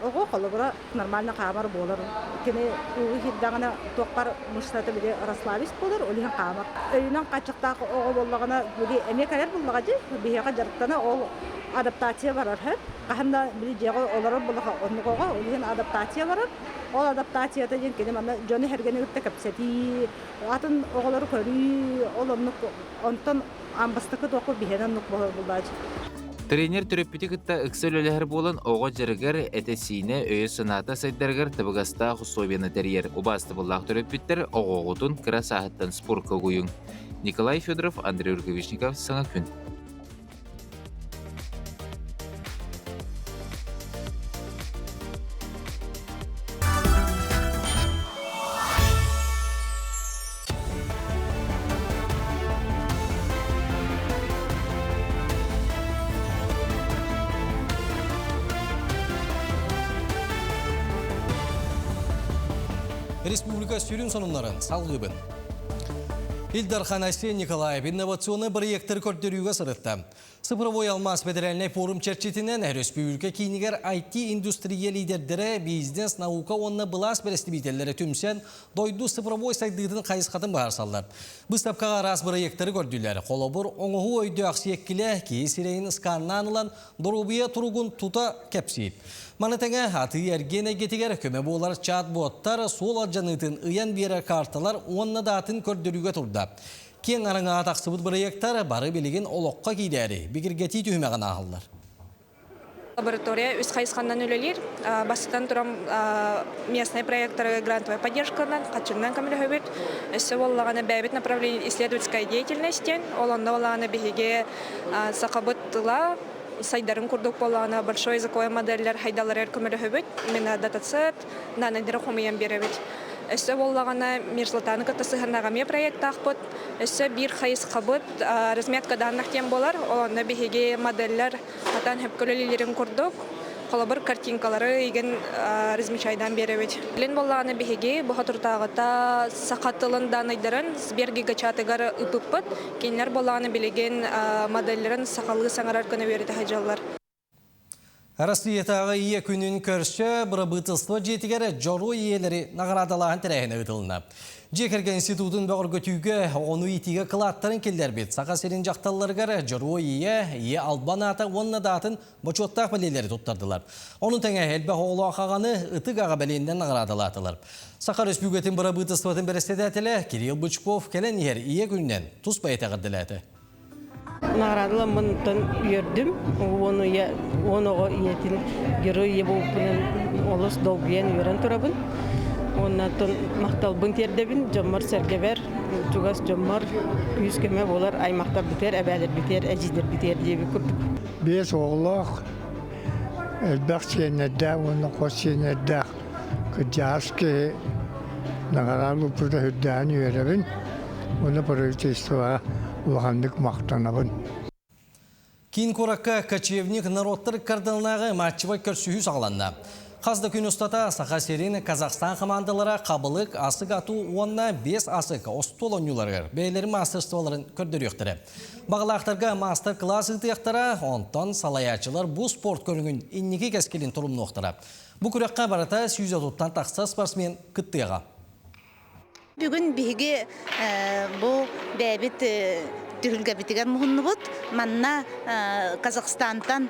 оҕо холобура нормально хаамар буолар. Кини уугу иһирдэҕинэ туохпар мышцата били расслабить буолар, ол иһин хаамар. Өйүнэн хааччахтаах оҕо буоллаҕына били эмиэ кэлэр буоллаҕа дии, биһиэхэ дьарыктана ол адаптация барар һэ. Хаһан да били дьиэҕэ олорор буоллаха оннук оҕо, ол иһин адаптация барар. Ол адаптацията диэн кини манна дьону сэргэни кытта кэпсэтии, атын оҕолору көрүү, ол оннук онтон аан бастакы туохха биһиэнэ оннук буолар буллааччы. Тренер төрөппүтү кытта ыкса үлэлэһэр буолан, оҕо дьарыгар, этэ-сиинэ, өйө-санаата сайдарыгар табыгастаах условияны тэрийэр. Убаастабыллаах төрөппүттэр оҕоҕутун кыра сааһыттан спорка угуйуҥ. Николай Федоров, Андрей Рукавишников, Саҥа күн. Республика сүрүн сонуннарын салгыыбын. Ил Дархан Айсен Николаев инновационнай бырайыактары көрдөрүүгэ сырытта. Цифровой алмаас федеральнай форум чэрчитинэн өрөспүүбүлүкэ киинигэр IT-индустрия лидердэрэ, бизнес, наука уонна былаас бэрэстэбиитэллэрэ түмсэн, дойду цифровой сайдыытын хайысхатын быһаарсаллар. Быыстапкаҕа араас бырайыактары көрдүлэр. Холобур, оҥоһуу өйдөөх сиэккилэ киһи сирэйин сканнаан ылан, доруобуйа туругун тута кэпсиир. Маны тэҥэ атыы-эргиэн эйгэтигэр көмө буолар чат-боттар, суол алдьаныытын ыйан биэрэр карталар уонна да атын көрдөрүүгэ турда. Киэҥ араҥаҕа тахсыбыт бырайыактар бары билигин олоххо киирээри бигэргэтии түһүмэҕин ааһаллар. Лаборатория үс хайысханан үлэлиир. Бастатан туран местный проекторы грантовая поддержканан, хаччыннан көмөлөһөбүт. Өссө буоллаҕына бэйэбит направление исследовательская деятельность диэн. Ол онно буоллаҕына биһиги сахабыт тыла сайдарын курдук буоллаҕына большой языковой модельлэр хайдаларыгар көмөлөһөбүт. Именно датасет, данныйдары хомуйан биэрэбит. Өссө буоллаҕына Мерзлотаны кытта сыһыаннаах эмиэ проектаахпыт. Өссө биир хайысхабыт разметка данных диэн буолар. Ол онно биһиги модельлэр хатан хөпкө үлэлииллэрин курдук холобур картинкалары игин размечайдаан биэрэбит. Билин буоллаҕына биһиги бу соторутааҕыта саха тылын данныйдарын Сбер гигачатыгар ыыппыппыт. Кинилэр буоллаҕына билигин модельлэрин сахалыы саҥарар гына үөрэтэ сылдьаллар. Арассыыйатааҕы Ийэ күнүн көрсө бырабыыталыстыба дьиэтигэр Дьоруой ийэлэри наҕараадалааһын тэрээһинэ ыытылынна. Дьиэ кэргэн институтун бөҕөргөтүүгэ, оҕону иитиигэ кылааттарын киллэрбит Саха сирин дьахталларыгар Дьоруой ийэ, Ийэ албан аата уонна даатын бочуоттаах бэлиэлэри туттардылар. Ону тэҥэ элбэх оҕолоох аҕаны ытык аҕа бэлиэнинэн наҕараадалаатылар. Саха Өрөспүүбүлүкэтин бырабыыталыстыбатын бэрэссэдээтэлэ Кирилл Бычков кэлэн иһэр Ийэ күнүнэн тус бэйэтэ эҕэрдэлээтэ. Наҕараадаламмынтан үөрдүм. Уон ийэ, уон оҕо ийэтин герой ийэ буолбуппунан олус долгуйан үөрэн турабын. Уонна махталбын тиэрдэбин дьоммор-сэргэбэр, чугас дьоммор күүс-көмө буолар аймахтарбытыгар, эбээлэрбитигэр, эдьиийдэрбитигэр диэбит курдук. Биэс оҕолоох, элбэх сиэннэрдээх уонна хос сиэннэрдээх кырдьаҕас киһи наҕараадалыппыта сүрдээҕин үөрэбин уонна правительствоҕа улаханнык махтанабын. Киин куоракка кочевник народтар ыккардылынааҕы матчевай көрсүһүү саҕаланна. Хас да күн устата Саха сирин Казахстан хамаандалара хабылык, асык атуу уонна биэс асык остуол оонньууларыгар бэйэлэрин маастарыстыбаларын көрдөрүөхтэрэ. Баҕалаахтарга маастар-кылаас ыытыахтара, онтон салайааччылар бу спорт көрүҥүн инники кэскилин торумнуохтара. Бу күрэххэ барыта 130-тан тахса спортсмен кыттыаҕа. Бүгүн биһиги бу бэйэбит түһүлгэбитигэр муһуннубут. Манна Казахстантан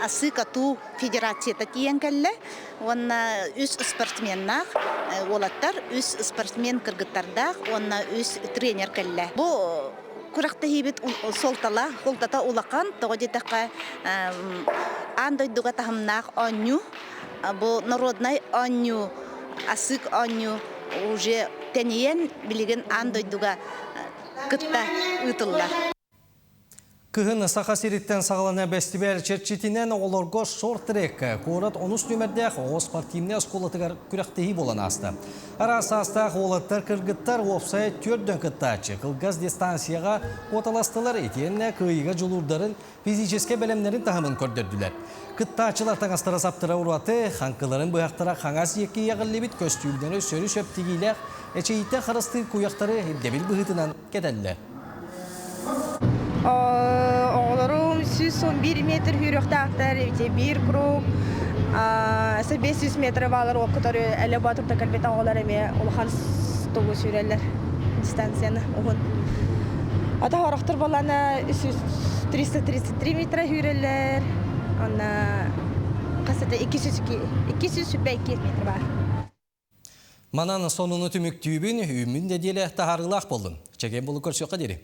Асык-Атуу федерацията тиийэн кэллэ. Уонна үс спортсменнаах уолаттар, үс спортсмен кыргыттардаах уонна үс тренер кэллэ. Бу күрэхтэһиибит суолтала, суолтата улахан. Тоҕо диэтэххэ, аан дойдуга таһымнаах оонньуу. Бу народнай оонньуу, асык оонньуу уже тэнийэн билигин аан дойдуга кытта ыытыллар. Кыһын Саха сириттэн саҕалана бэстибээл чэрчитинэн оҕолорго шорт-трекка куорат онус нүөмэрдээх оҕо спортивнай оскуолатыгар күрэхтэһии буолан ааста. Араас саастаах уолаттар, кыргыттар уопсайа түөрдөн кыттааччы кылгас дистанцияҕа куоталастылар итиэннэ кыайыыга дьулуурдарын, физическэй бэлэмнэрин таһымын көрдөрдүлэр. Кыттааччылар таҥастара саптара ураты, хаҥкыларын быһахтара хаҥас диэки иэҕиллибит көстүүмнэри сөрү-сөп тигиилээх, эчэйииттэн харыстыыр куйахтары ирдэбил быһыытынан кэтэллэр. Оҕолорум 111 метр сүүрүөхтээхтэр, биир круг, 500 метр баалар уоккутары эле боотурда кэлбит оҕолор эмиэ улахан тугу сүүрэллэр дистанцияны уһун. Ата хорохтор боллана 333 метра сүүрэллэр, онна хасата 202 метр бар. Манан сонуну түмүктүүбүн, үүммүн нэдиэлэ таһаарыылаах буоллун. Чэгиэн булу көрсүөххэ диэри.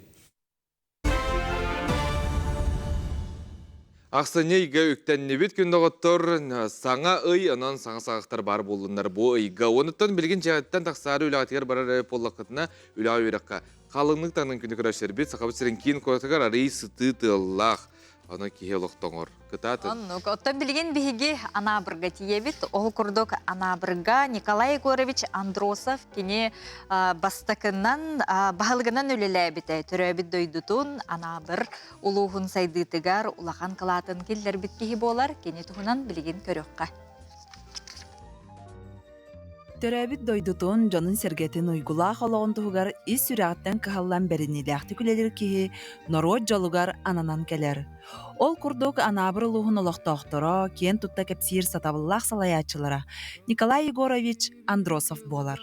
Ахсынньы ыйга үктэннибит күн доҕоттор, саҥа ый, онон саҥа саҕахтар баар буоллуннар бу ыйга. Онуттан билигин дьиэҕиттэн тахсаары үлэҕитигэр барар буоллаххытына, үлэҕэ үөрэххэ халыҥнык таҥнан күнү көрсөрбүт Сахабыт сирин киин куоратыгар арыый сытыы тыаллаах Ону киһи олохтоҥор. Кытаатын. Оннук. Оттон билигин биһиги Анаабырга тиийэбит. Ол курдук Анаабырга Николай Егорович Андросов кини бастакынан баһылыгынан үлэлээбитэ. Төрөөбүт дойдутун Анаабыр улууһун сайдыытыгар улахан кылаатын киллэрбит киһи буолар. Кини туһунан билигин көрүөххэ. Төрөөбүт дойдутун, дьонун-сэргэтин уйгулаах олоҕун туһугар ис сүрэҕиттэн кыһаллан бэриниилээхтик үлэлиир киһи норуот дьолугар ананан кэлэр. Ол курдук Анаабыр улууһун олохтоохторо киэн тутта кэпсиир сатабыллаах салайааччылара Николай Егорович Андросов буолар.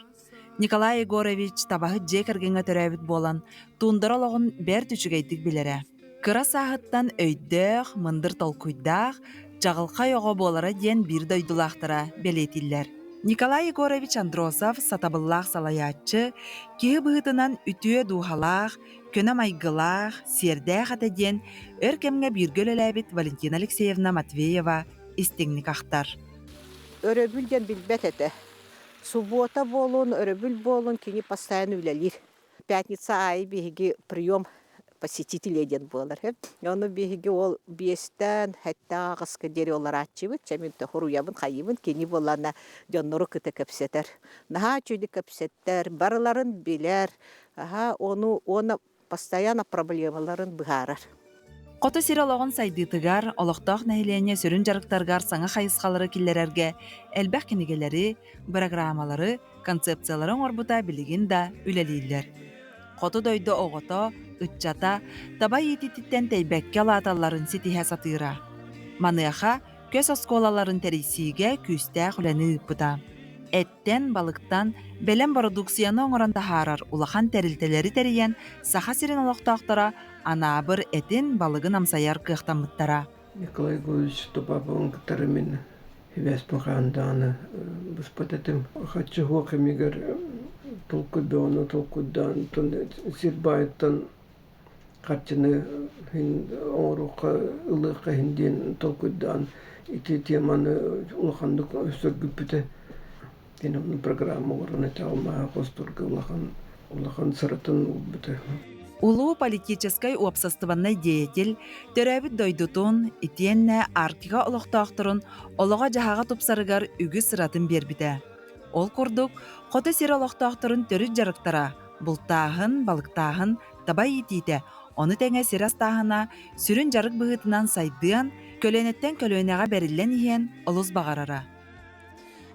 Николай Егорович табаһыт дьиэ кэргэҥҥэ төрөөбүт буолан, туундара олоҕун бэрт үчүгэйдик билэрэ. Кыра сааһыттан өйдөөх, мындыр толкуйдаах, чаҕылхай оҕо буолара диэн биир дойдулаахтара бэлиэтииллэр. Николай Егорович Андросов сатабыллаах салайааччы, киһи быһыытынан үтүө дууһалаах, көнө майгылаах, сиэрдээх этэ диэн өр кэмҥэ бииргэ үлэлээбит Валентина Алексеевна Матвеева истиҥник ахтар. Өрөбүл диэн билбэт этэ. Суббота буолун, өрөбүл буолун кини постоянно үлэлиир. Пятница аайы биһиги прием посетителей диэн буолар. Ону биһиги ол биэстэн сэттэ аҕыска диэри олорааччыбыт. Чэ мин хоруйабын хайыыбын кини буоллаана дьоннору кыта кэпсэтэр. Наһаа үчүгэй кэпсэттэр, барыларын билэр. Аха, ону уонна постоянно проблемаларын быһаарар. Хоту сир олоҕун сайдыытыгар, олохтоох нэһилиэнньэ сүрүн дьарыктарыгар саҥа хайысхалары киллэрэргэ элбэх кинигэлэри, бырагыраамалары, концепциялары оҥорбута билигин да үлэлииллэр. Хоту дойду оҕото, ыччата таба иитиититтэн тэйбэккэ улааталларын ситиһэ сатыыра. Маныаха көс оскуолаларын тэрийсиигэ күүстээх үлэни ыыппыта. Эттэн, балыктан бэлэм бородууксуйаны оҥорон таһаарар улахан тэрилтэлэри тэрийэн Саха сирин олохтоохторо Анаабыр этин, балыгын амсайар кыахтаммыттара. Николай Егорович Тупаповын кытары мин сибээспин хаһан даҕаны быспат этим. Хаччы суох кэмигэр толкуйдаан толкуйдаан сир баайыттан харчыны оҥоруохха ылыахха иһин диэн толкуйдаан ити теманы улаханнык сөргүппүтэ. Кини онно программа оҥорон этэ алмааһы хостуурга улахан улахан сыратын уурбута. Улуу политическай уопсастыбаннай деятель, төрөөбүт дойдутун, итиэннэ Арктика олохтоохторун олоҕо-дьаһаҕа тупсарыгар үгүс сыратын биэрбитэ. Ол курдук, хоту сир олохтоохторун төрүт дьарыктара бултааһын, балыктааһын, таба иитиитэ, ону тэҥэ сир астааһына сүрүн дьарык быһыытынан сайдыан, көлүөнэттэн көлүөнэҕэ бэриллэн иһиэн олус баҕарара.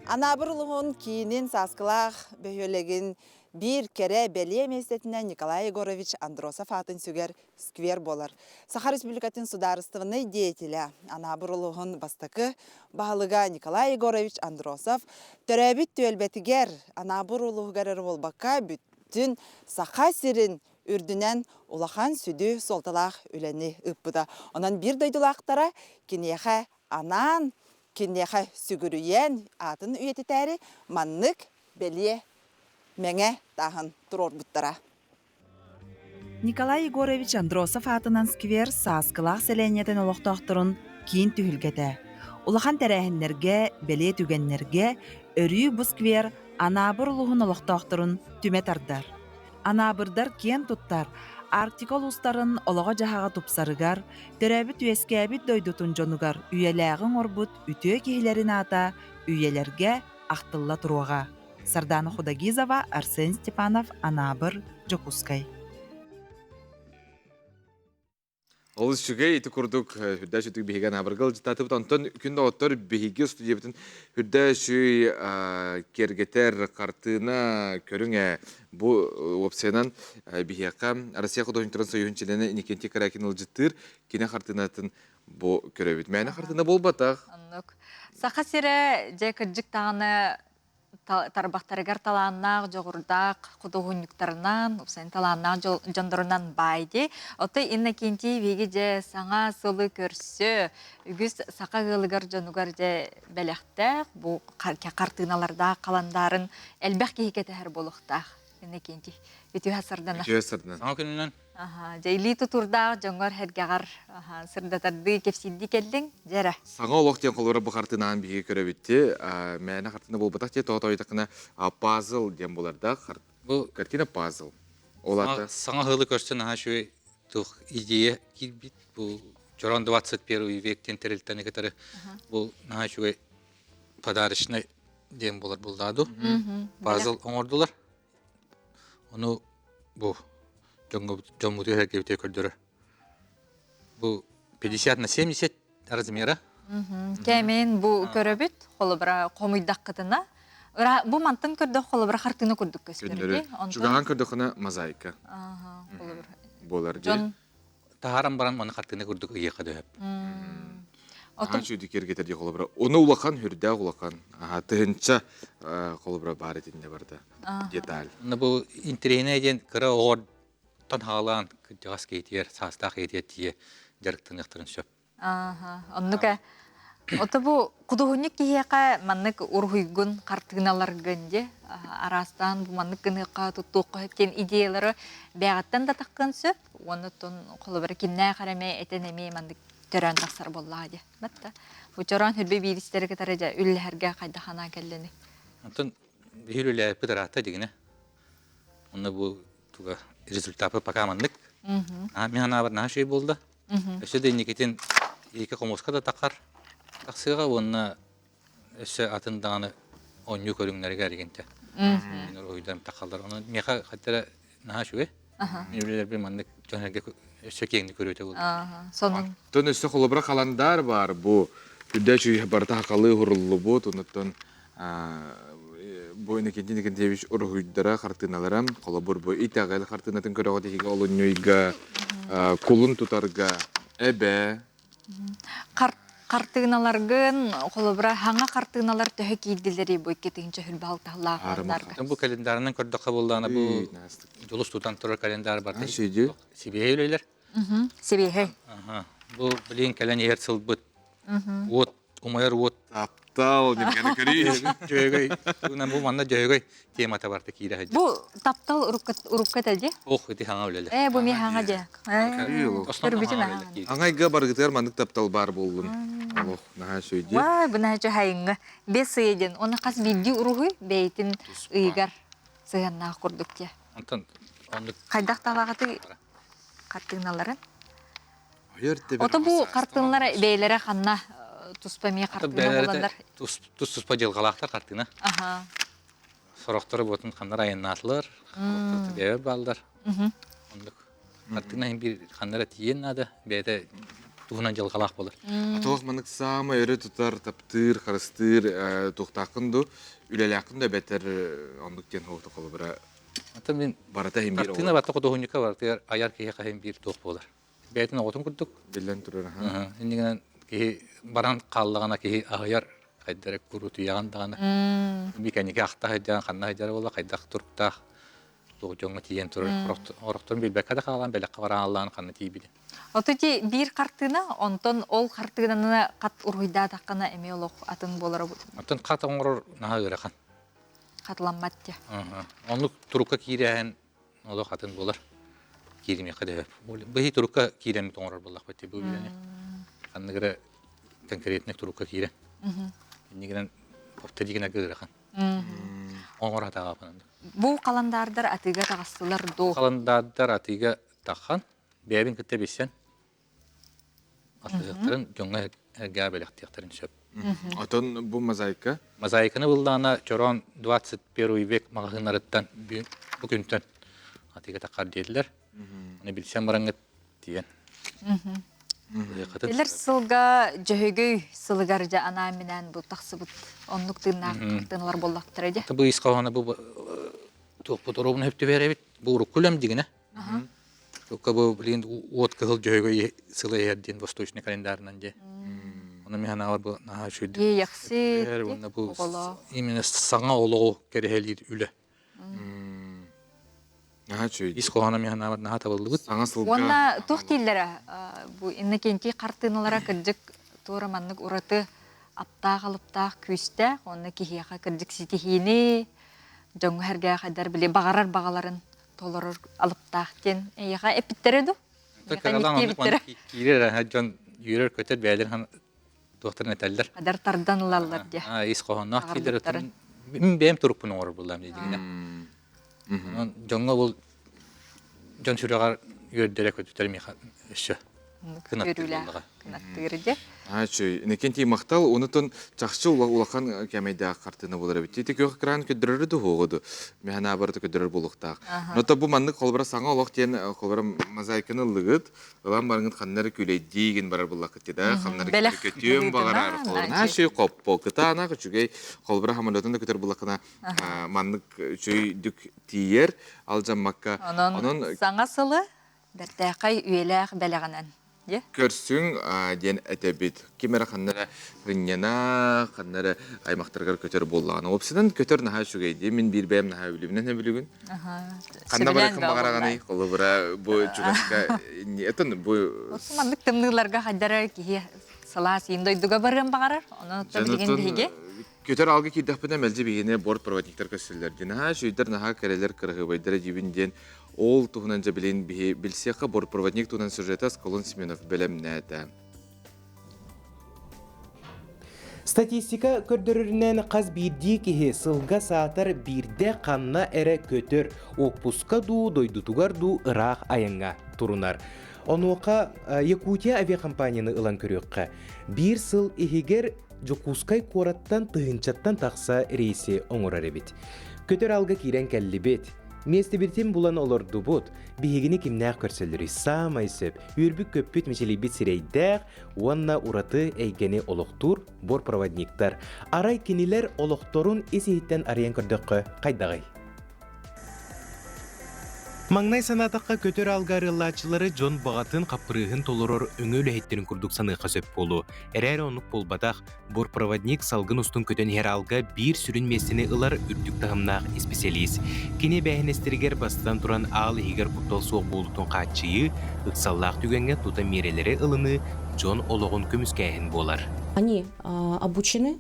Анаабыр улууһун киинин Сааскылаах бөһүөлэгин биир кэрэ бэлиэ миэстэтинэн Николай Егорович Андросов аатын сүгэр сквер буолар. Саха Республикатын судаарыстыбаннай деятелэ, Анаабыр улууһун бастакы баһылыга Николай Егорович Андросов төрөөбүт түөлбэтигэр Анаабыр улууһугар эрэ буолбакка, бүттүн Саха сирин үрдүнэн улахан сүдү суолталаах үлэни ыыппыта. Онон биир дойдулаахтара киниэхэ анаан киниэхэ сүгүрүйэн аатын үйэтитээри маннык бэлиэ мэҥэ тааһын туруорбуттара. Николай Егорович Андросов аатынан сквер Сааскылаах сэлиэнньэтин олохтоохторун киин түһүлгэтэ. Улахан тэрээһиннэргэ, бэлиэ түгэннэргэ өрүү бу сквер Анаабыр улууһун олохтоохторун түмэ тардар. Анаабырдар киэн туттар, Арктика улуустарын олоҕо-дьаһаҕа тупсарыгар, төрөөбүт-үөскээбит дойдутун дьонугар үйэлээҕи оҥорбут үтүө киһилэрин аата үйэлэргэ ахтылла туруоҕа. Сардана Худогизова, Арсен Степанов, Анаабыр, Дьокуускай. Олус үчүгэй ити курдук үрдэ сүтүк биһиги Анаабырга ылдьытаатыбыт. Онтон күн доҕоттор биһиги студиябытын үрдэ үчүй киэргэтэр хартыына көрүҥэ бу уопсайынан биһиэхэ Россия художниктарын союһун чилиэнэ Иннокентий Корякин ылдьыттыыр кини хартыынатын бу көрөбүт. Мээнэ хартыына буолбатах. Оннук. Саха сирэ дьэ кырдьык даҕаны тарбахтарыгар талааннаах, дьоҕурдаах худуоһунньуктарынан, уопсайынан талааннаах дьоннорунан баай дии. Оттон Иннокентий биһиги дьэ саҥа сылы көрсө үгүс саха ыалыгар дьонугар дьэ бэлэхтээх бу хартыыналардаах халандаарын элбэх киһи кэтэһэр буолуохтаах. Иннокентий, үтүө сардана. Үтүө сардана. Саҥа күнүнэн Дьэ, илии тутуурдаах дьоҥҥор сэргэҕэр сырдатардыы кэпсиирдии кэллиҥ, дьэ эрэ. Саҥа олох диэн холобура бу хартыынаан биһиги көрөбүт мээнэ хартыына буолбатах дии тоҕо тоойдоххуна пазл диэн буолардаах Бу картина пазл. Ол аата саҥа сылы көрсөн наһаа үчүгэй туох идея киирбит. Бу Чорон 21 век диэн тэрилтэни кытары бу наһаа үчүгэй подарочный диэн буолар буллааду. Пазл оҥордулар. Ону бу дьоммутугар эргэбитигэр көрдөрөр. Бу 50 на 70 размера. Кэмин бу көрөбүт, холобура хомуйдаххытына, бу мантан көрдөх холобура хартыына курдук көстөр. Чугаһан көрдөххүнэ мозаика. Буолар дьон таһааран баран маны хартыына курдук ыйыахха дөһөп. Ахан сүүдү киэргэтэр дии холобура. Ону улахан, хүрдээх улахан. Аха, тыһынча холобура баар итиннэ барда. Деталь. Аны бу интэриэһинэй диэн кыра оҕортон хаалаан кырдьаҕас киһитигэр, саастаах киһитигэр тиийэ дьарыктаныахтарын сөп. Ааха, оннук ээ. Ото бу худуоһунньук киһиэхэ маннык уруһуйгун, хартыыналаргын дьэ араастаан бу маннык гыныахха, туттуохха сөп диэн идеялары бэйэҕиттэн да таххыан сөп. Уонна оттон холобура кимнээх эрэ эмиэ этэн эмиэ маннык төрөөн тахсар буоллаҕа дии. Батта. Бу чороон хүрбэ бииристэри кытары дьэ үллэһэргэ хайдах санаа кэллини? Онтон биһиги үлэлээппит ыраатта дигинэ. Онно бу туга результаты пока маннык. Аа мин санаабар наһаа үчүгэй буолла. Өссө да инникитин икки хомуска да тахар тахсыаҕа уонна өссө атын даҕаны оонньуу көрүҥнэригэр эргинтэ. Мин уруһуйдарым тахаллар. Онон миэхэ хаттара наһаа үчүгэй. Мин үлэлэрбин маннык дьон эргэ өссө киэҥник көрүөтэ буолла. Сонун. Тон өссө холобура халандаар баар бу үрдэ үчүгэй барыта хахалыы уһуруллубут, онуттан Бу Иннокентий Иннокентьевич уруһуйдара, хартыыналара, холобур, бу итэҕэл хартыынатын көрөҕүт иһигэ олунньуйга, кулун тутарга, эбэ. Хартыыналаргын, холобура, хаҥа хартыыналар төһө киирдилэрий бу 2026 сыллаах Бу календарынан көрдөххө буоллаҕына бу дьулус тутан турар календар барда. Сибиэһэй үлэлэр. Сибиэһэй. Бу билигин кэлэн иһэр сылбыт уот умайар уот. Таптал диэн көрүү. Дьөһөгөй. Тугунан бу манна дьөһөгөй темата барта киирэ сылдьар. Бу таптал урукка дии. Ох, ити хаҥа үлэлэр. Ээ, бу ми хаҥа дии. Көрбүтүм Аңайга барыгытыгар маннык таптал баар буоллун. Олох наһаа сөйдү. Вай, бу наһаа хайыҥҥа. Бес ый диэн. Оны хас биирдии уруһуй бэйэтин ыйыгар сыһыаннаах курдук дии. Онтон оннук Хайдах талаҕытый хартыыналарын? Ото бу хартыыналар бэйэлэрэ ханна туспа эмиэ хартыына буланнар? Тус туспа дьылҕалаахтар хартыына. Аха. Сорохтору буотун ханнар айаннаатылар, бэйэлэр бааллар. Оннук. Хартыына иһин биир ханнара тиийэн наада, бэйэтэ туһунан дьылҕалаах буолар. Атылах манык саамай өрө тутар, таптыыр, харыстыыр туохтааххын ду, үлэлээххин да эбэтэр оннук диэн хоһута холобура Атын мин барыта иһин биир Хартыына барыта худуоһунньукка барытыгар айар киһиэхэ иһин биир туох буолар. Бэйэтин оҕотун курдук. Биллэн турар. Иннигинэн киһи баран хааллаҕына киһи аһыйар хайдара курутуйаҕын даҕаны. Микэники ахта сылдьан ханна сылдьар буолла хайдах туруктаах туох дьоҥҥо тиийэн турар орохторун билбэккэ да хаалан бэлэххэ баран аллаан ханна тиийбитин. Ото ти биир хартыына, онтон ол хартыынаны хат уруһуйдаатаххына эмиэ олох атын буолара. Оттон хат оҥорор наһаа ыарахан. Хатыламмат дии. Оннук турукка киирээһин олох атын буолар. Кииримиэххэ да сөп. Быһыы турукка киирэммит оҥорор буоллахпыт дии бу үлэни. Ханнык эрэ конкретный турукка киирэн. Иннигинэн повторигина ыарахан. Оҥор хатаҕапын. Бу халандаардар атыыга таҕыстылар дуу? Халандаардар атыыга Таххан бэйэбин кытта билсэн атыһыктарын дьоҥҥо эргээ бэлэхтиэхтэрин сөп. Отон бу мозаика? Мозаиканы буллаана чороон 21 век маҕаһыыннарыттан бу күнтэн атыыга таххар диэтилэр. Аны билсэн бараҥҥыт тиийэн. Илэр сылга Дьөһөгөй сылыгар дьэ анаан-минээн бу тахсыбыт оннук тыыннаах тыыналар буоллахтара дьэ. Бу ис хоһооно бу туохпут оруобуна хөп түбэрэбит. Бу урукку үлэм дигинэ. Только бу блин уот кыһыл Дьөһөгөй сыла иһэр диэн восточный календарынан дьэ. Ону мин санаабар бу наһаа үчүгэй. Иэйэхсит уонна бу именно саҥа олоҕу кэрэһэлиир үлэ. Наһаа үчүгэй. Ис хоһооно мин санаабар наһаа табыллыбыт. Саҥа сылга. Уонна туох дииллэрэ бу Иннокентий хартыыналара кырдьык туора маннык ураты аптаах-алыптаах күүстээх уонна киһиэхэ кырдьык ситиһиини дьоҥҥо сэргээх хайдар били баҕарар баҕаларын толорор алыптаах диэн эйиэхэ эппиттэрэ дуу? Кыралаан оннук маннык киирэр эрэ дьон үөрэр-көтөр бэйэлэрин туохтарын этэллэр. Адар тардан ылаллар диэ. Ис хоһоонноох киирдэр мин бэйэм турукпун оҥорор буллаам диигинэ. Онон дьоҥҥо ол дьон сүрэҕэр үөрдэрэ көтүтэр миэхэ өссө кынаттыыр буоллаҕа. Кынаттыыр дьэ. Ачүй, Иннокентий махтал, онутун чахчы улахан кэмэйдээх хартыына буолар эбит. Ити күөх экран көрдөрөрү дуһуоҕуду. Мэхэнэ барыта көрдөрөр буолуохтаах. Но бу маннык холбора саҥа олох диэн холбора мозаиканы ыллыгыт, ылан барыҥыт ханна эрэ күлэйдиигин барар буллаххыт да, ханна эрэ көтүөм баҕарар. Холобура шүй хоппо, кытаанах үчүгэй холбора самолетун да көтөр буллаххына маннык үчүгэй тиийэр алдьаммакка. Онон саҥа сылы бэртээхэй үйэлээх бэлэҕинэн Көрсүҥ диэн этэбит. Ким эрэ ханна эрэ ынньана, ханна эрэ аймахтарыгар көтөр буоллаҕына. Уопсайынан көтөр наһаа үчүгэй дии. Мин биир бэйэм наһаа үлүбүнэн эбилигин. Ханна барыаххын баҕараҕыный? Холобура, бу чугаска этон бу Маннык тымныыларга хайдара киһи сылаас иин дойдуга барыан баҕарар. Онон билигин биһиги Көтөр алга киирдэхпинэ мэлдьи биһиги бортпроводниктар көстөллөр дии. Наһаа үчүгэйдэр, наһаа кэрэлэр, кыраһыабайдар диибин диэн ол туһунан дьэ билин биһи билсиэххэ бортпроводник туһунан сюжета Сколон Семенов бэлэмнээтэ. Статистика көрдөрөрүнэн хас биирдии киһи сылга саатар биирдэ ханна эрэ көтөр, уоппуска дуу, дойдутугар дуу ыраах айаҥҥа турунар. Онуоха Якутия авиакомпанияны ылан көрүөххэ. Биир сыл иһигэр Дьокуускай куораттан тыһыынчаттан тахса рейси оҥорор эбит. Көтөр алга киирэн кэллибит. Миэстэбитин булан олордубут. Биһигини кимнээх көрсөллөрүй саамай сөп. Үөрбүт-көппүт мичилийбит сирэйдээх уонна ураты эйгэни олохтуур бортпроводниктар. Арай кинилэр олохторун ис-иһиттэн арыйан көрдөххө хайдаҕый? Маҥнай санаатахха, көтөр аалга арыаллааччылары дьон баҕатын, хаппырыыһын толорор өҥө үлэһиттэрин курдук саныахха сөп буолуо. Эрээри оннук буолбатах. Бортпроводник салгын устун көтөн иһэр аалга биир сүрүн миэстэни ылар үрдүк таһымнаах исписэлиис. Кини эбээһинэстэригэр бастатан туран аал иһигэр куттал суох буолуутун хааччыйыы, ыксаллаах түгэҥҥэ тута миэрэлэри ылыныы, дьон олоҕун көмүскээһин буолар. Они обучены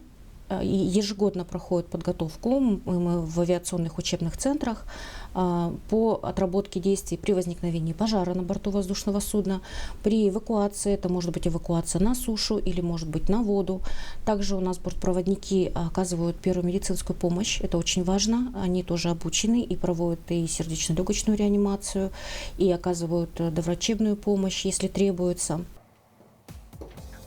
ежегодно проходит подготовку мы в авиационных учебных центрах по отработке действий при возникновении пожара на борту воздушного судна, при эвакуации, это может быть эвакуация на сушу или может быть на воду. Также у нас бортпроводники оказывают первую медицинскую помощь, это очень важно, они тоже обучены и проводят и сердечно-легочную реанимацию, и оказывают доврачебную помощь, если требуется.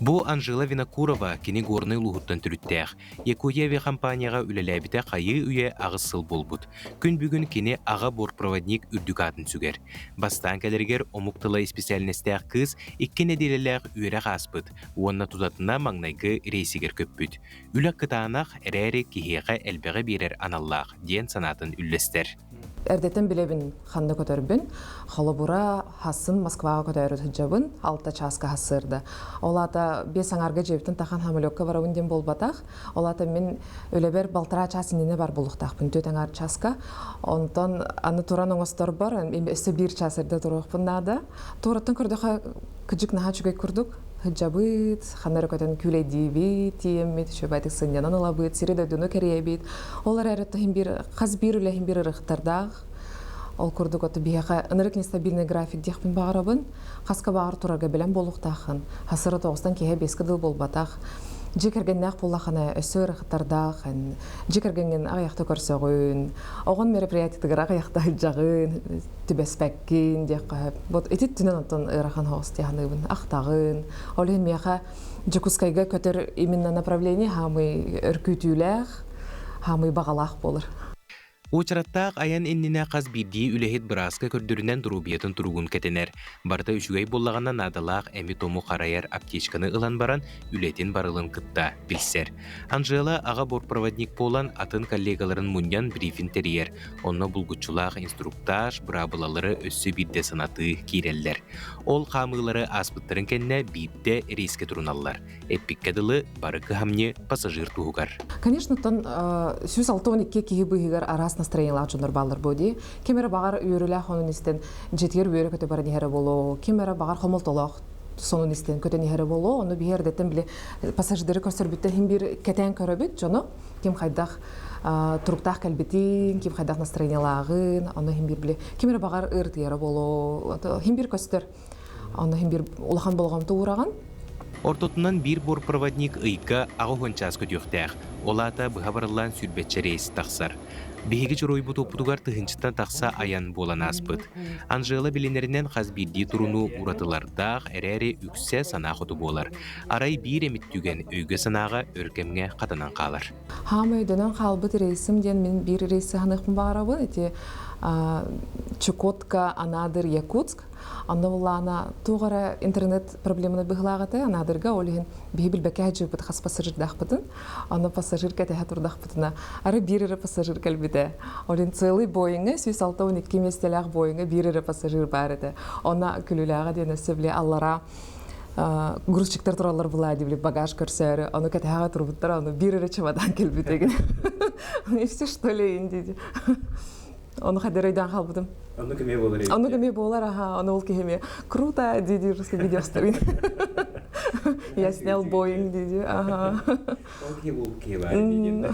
Бу Анжела Винокурова кини Горнай улууһуттан төрүттээх. Якутия авиакомпанияҕа үлэлээбитэ хайыы үйэ аҕыс сыл буолбут. Күн бүгүн кини аҕа бортпроводник үрдүк аатын сүгэр. Бастаан кэлэригэр омук тыла исписээлинэстээх кыыс икки нэдиэлэлээх үөрэх ааспыт уонна тутатына маҥнайгы рейсигэр көппүт. Үлэ кытаанах эрээри киһиэхэ элбэҕи биэрэр аналлаах диэн санаатын үллэстэр. Эрдэтэн билэбин ханна көтөрбүн. Холобура, хассын Москваҕа көтөөрү сылдьабын, алта чааска хассыырда. Ол аата биэс аҥаарга дьиэбиттэн тахан самолекка барабын диэн буолбатах. Ол аата мин үлэбэр балтараа чаас иннинэ бар буолуохтаахпын, түөрт аҥаар чааска. Онтон аны туран оҥосторбор өссө биир чаас эрдэ туруохпун наада. Туораттан көрдөхө кыдьык наһаа үчүгэй курдук. Сылдьабыт, ханна эрэ көтөн күүлэйдиибит, тиийэммит, үчүгэйдик сынньанан ылабыт, сири-дойдуну кэрийэбит. Ол эрээри иһин биир хас биир үлэ иһин биир ырыхтардаах. Ол курдук оту биһиэхэ ынырык нестабильный график диэхпин баҕарабын. Хаска баҕар турарга бэлэм буолуохтааххын. Хасыра тоҕустан киһи биэскэ дыл буолбатах. Дьиэ кэргэннээх буоллаххына өссө ыарахаттардаах дьиэ кэргэҥҥин аҕыйахта көрсөҕүн, оҕон мероприятиетыгар аҕыйахта сылдьаҕын, түбэспэккин диэххэ сөп. Вот ити түнэн оттон ыарахан соҕус дии саныыбын. Ахтаҕын. Ол иһин миэхэ Дьокуускайга көтөр именно направление хаамый өркүүтүүлээх, хаамый баҕалаах буолар. Уочараттаах айан иннинэ хас биирдии үлэһит бырааска көрдөрүнэн доруобуйатын туругун кэтэнэр. Барыта үчүгэй буоллаҕына наадалаах эми-тому харайар аптечканы ылан баран үлэтин барылын кытта билсэр. Анжела аҕа бортпроводник буолан атын коллегаларын мунньан брифинг тэрийэр. Онно булгуччулаах инструктаж, быраабылалары өссө биирдэ санатыы киирэллэр. Ол хаамыылары ааспыттарын кэннэ биирдэ рейскэ туруналлар. Эппиккэ дылы, бары кыһамньы пассажир туһугар. Конечно, оттон 162 киһи быыһыгар араас настроениелаах дьоннор бааллар буо дии. Ким эрэ баҕар үөрүүлээх онун истэн дьиэтигэр үөрэ-көтө баран иһэрэ буолуо, ким эрэ баҕар хомолтолоох сонун истэн көтөн иһэрэ буолуо. Ону биһи эрдэттэн били пассажирдары көрсөрбүттэн иһин биир кэтээн көрөбүт дьону. Ким хайдах туруктаах кэлбитин, ким хайдах настроениелааҕын, ону иһин биир били ким эрэ баҕар ыарытыйара буолуо, иһин биир көстөр. Онно иһин биир улахан болҕомто уураҕын. Ортотунан биир бортпроводник ыйга 80 чаас көтүөхтээх, ол аата быһа барыллаан сүүрбэччэ рейс тахсар. Биһиги дьоруойбут уопутугар тыһыынчаттан тахса айан буолан ааспыт. Анжела билинэринэн хас биирдии турунуу уратылардаах эрээри үксэ санаа хоту буолар. Арай биир эмит түгэн өйгө-санааҕа өр кэмҥэ хатанан хаалар. Хаамай өйдөнөн хаалбыт рейсим диэн мин биир рейси саныахпын баҕарабын. Ити Чукотка, Анадырь, Якутск. Онно буллаана туох эрэ интернет проблеманы быһылаах этэ Анаадырга, ол иһин биһи билбэккэ сылдьыбыппыт хас пассажирдаахпытын. Онно пассажир кэтэһэ турдахпытына, ары биир эрэ пассажир кэлбитэ. Ол иһин целый Боиҥҥа 162 миэстэлээх Боиҥҥа биир эрэ пассажир баар этэ. Онно күлүүлээҕэ диэн өссө били аллараа грузчиктар тураллар была били багаж көрсөөрү, ону кэтэһэҕэ турбуттар, ону биир эрэ чемодан кэлбит эгин. И все что ли инди. Ону хадыр өйдөөн хаалбытым. Оннук эмиэ буолар эбит. Оннук эмиэ буолар, аха. Ону ол киһи эмиэ круто дии видео ставин. Я снял Боинг дии ага. Ол киһи бу киһи баар дии.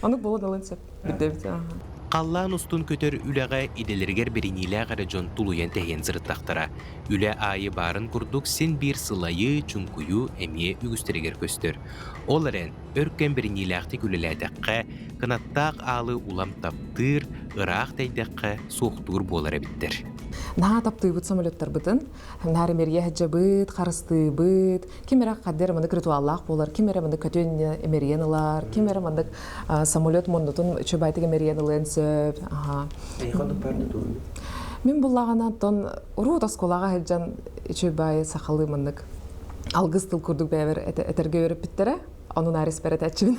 Оннук буолан ылын сөп. Билдэбит, аха. Халлаан устун көтөр үлэҕэ идэлэригэр бэриниилээх эрэ дьон тулуйан тэһийэн сырыттахтара. Үлэ аайы баарын курдук син биир сылайыы, чуҥкуйуу эмиэ үгүстэригэр көстөр. Ол эрэн, өр кэм бэриниилээхтик үлэлээтэххэ, кынаттаах аалы улам таптыыр, ыраах тэйдэххэ суохтуур буолар эбиттэр. Наһаа таптыыбыт самолеттарбытын, наар эмэрийэ сылдьабыт, харыстыыбыт. Ким эрэ хаддер маннык ритуаллаах буолар, ким эрэ маннык көтүөн эмэрийэн ылар, ким эрэ маннык самолет муннутун үчүгэйдик эмэрийэн ылыан сөп. Мин буллаҕына оттон урут оскуолаҕа сылдьан үчүгэй сахалыы маннык алгыс тыл курдук бэйэбэр этэргэ үөрэппиттэрэ. Ону наар испэр этээччибин.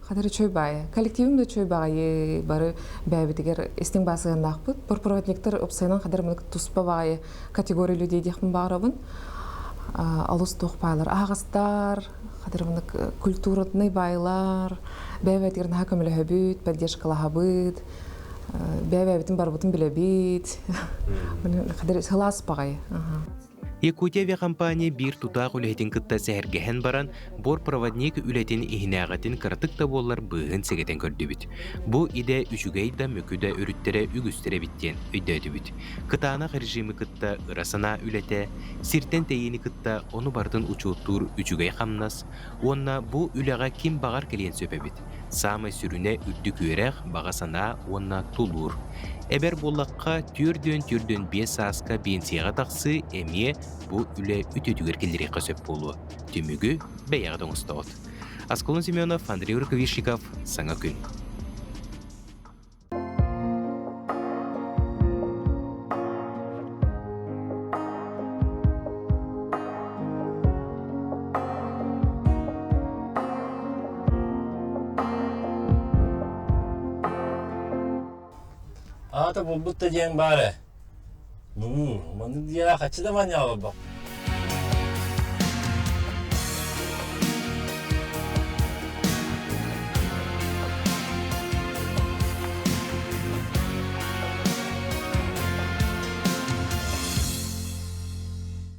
Хатыр үчүгэй баайы. Коллективым да үчүгэй баайы бары бэйэбитигэр истиҥ баасыганнаахпыт. Бортпроводниктар уопсайынан хадыр мынык туспа баайы категория людей диэхпин баҕарабын. Олус туох баайлар аһаҕастар, хадыр мынык культурный баайлар, бэйэбитигэр наһаа көмөлөһөбүт, поддержкалаһабыт, бэйэбитин барыбытын билэбит. Хадыр сылаас баҕайы. Якутия авиакомпания биир тутаах үлэһитин кытта сэһэргэһэн баран, бортпроводник үлэтин иһинээҕитин кыратык да буоллар быыһын сэгэтэн көрдүбүт. Бу идэ үчүгэй да мөкү да өрүттэрэ үгүстэр эбит диэн өйдөөтүбүт. Кытаанах режими кытта ыра санаа үлэтэ, сиртэн тэйиини кытта ону барытын учуоттуур үчүгэй хамнас уонна бу үлэҕэ ким баҕар кэлиэн сөп эбит. Саамай сүрүнэ үрдүк үөрэх, баҕа санаа уонна тулуур. Эбэр буоллахха, 445 сааска биэнсийэҕэ тахсыы эмиэ бу үлэ үтүөтүгэр киллэриэххэ сөп буолуо. Түмүгү бэйэҕит оҥостоҕут. Аскалон Семенов, Андрей Рукавишников, Саҥа күн. Аата булбут да диэн баар ээ. Бу, маннык диэҕэ хаччы да манньаҕа олорбох.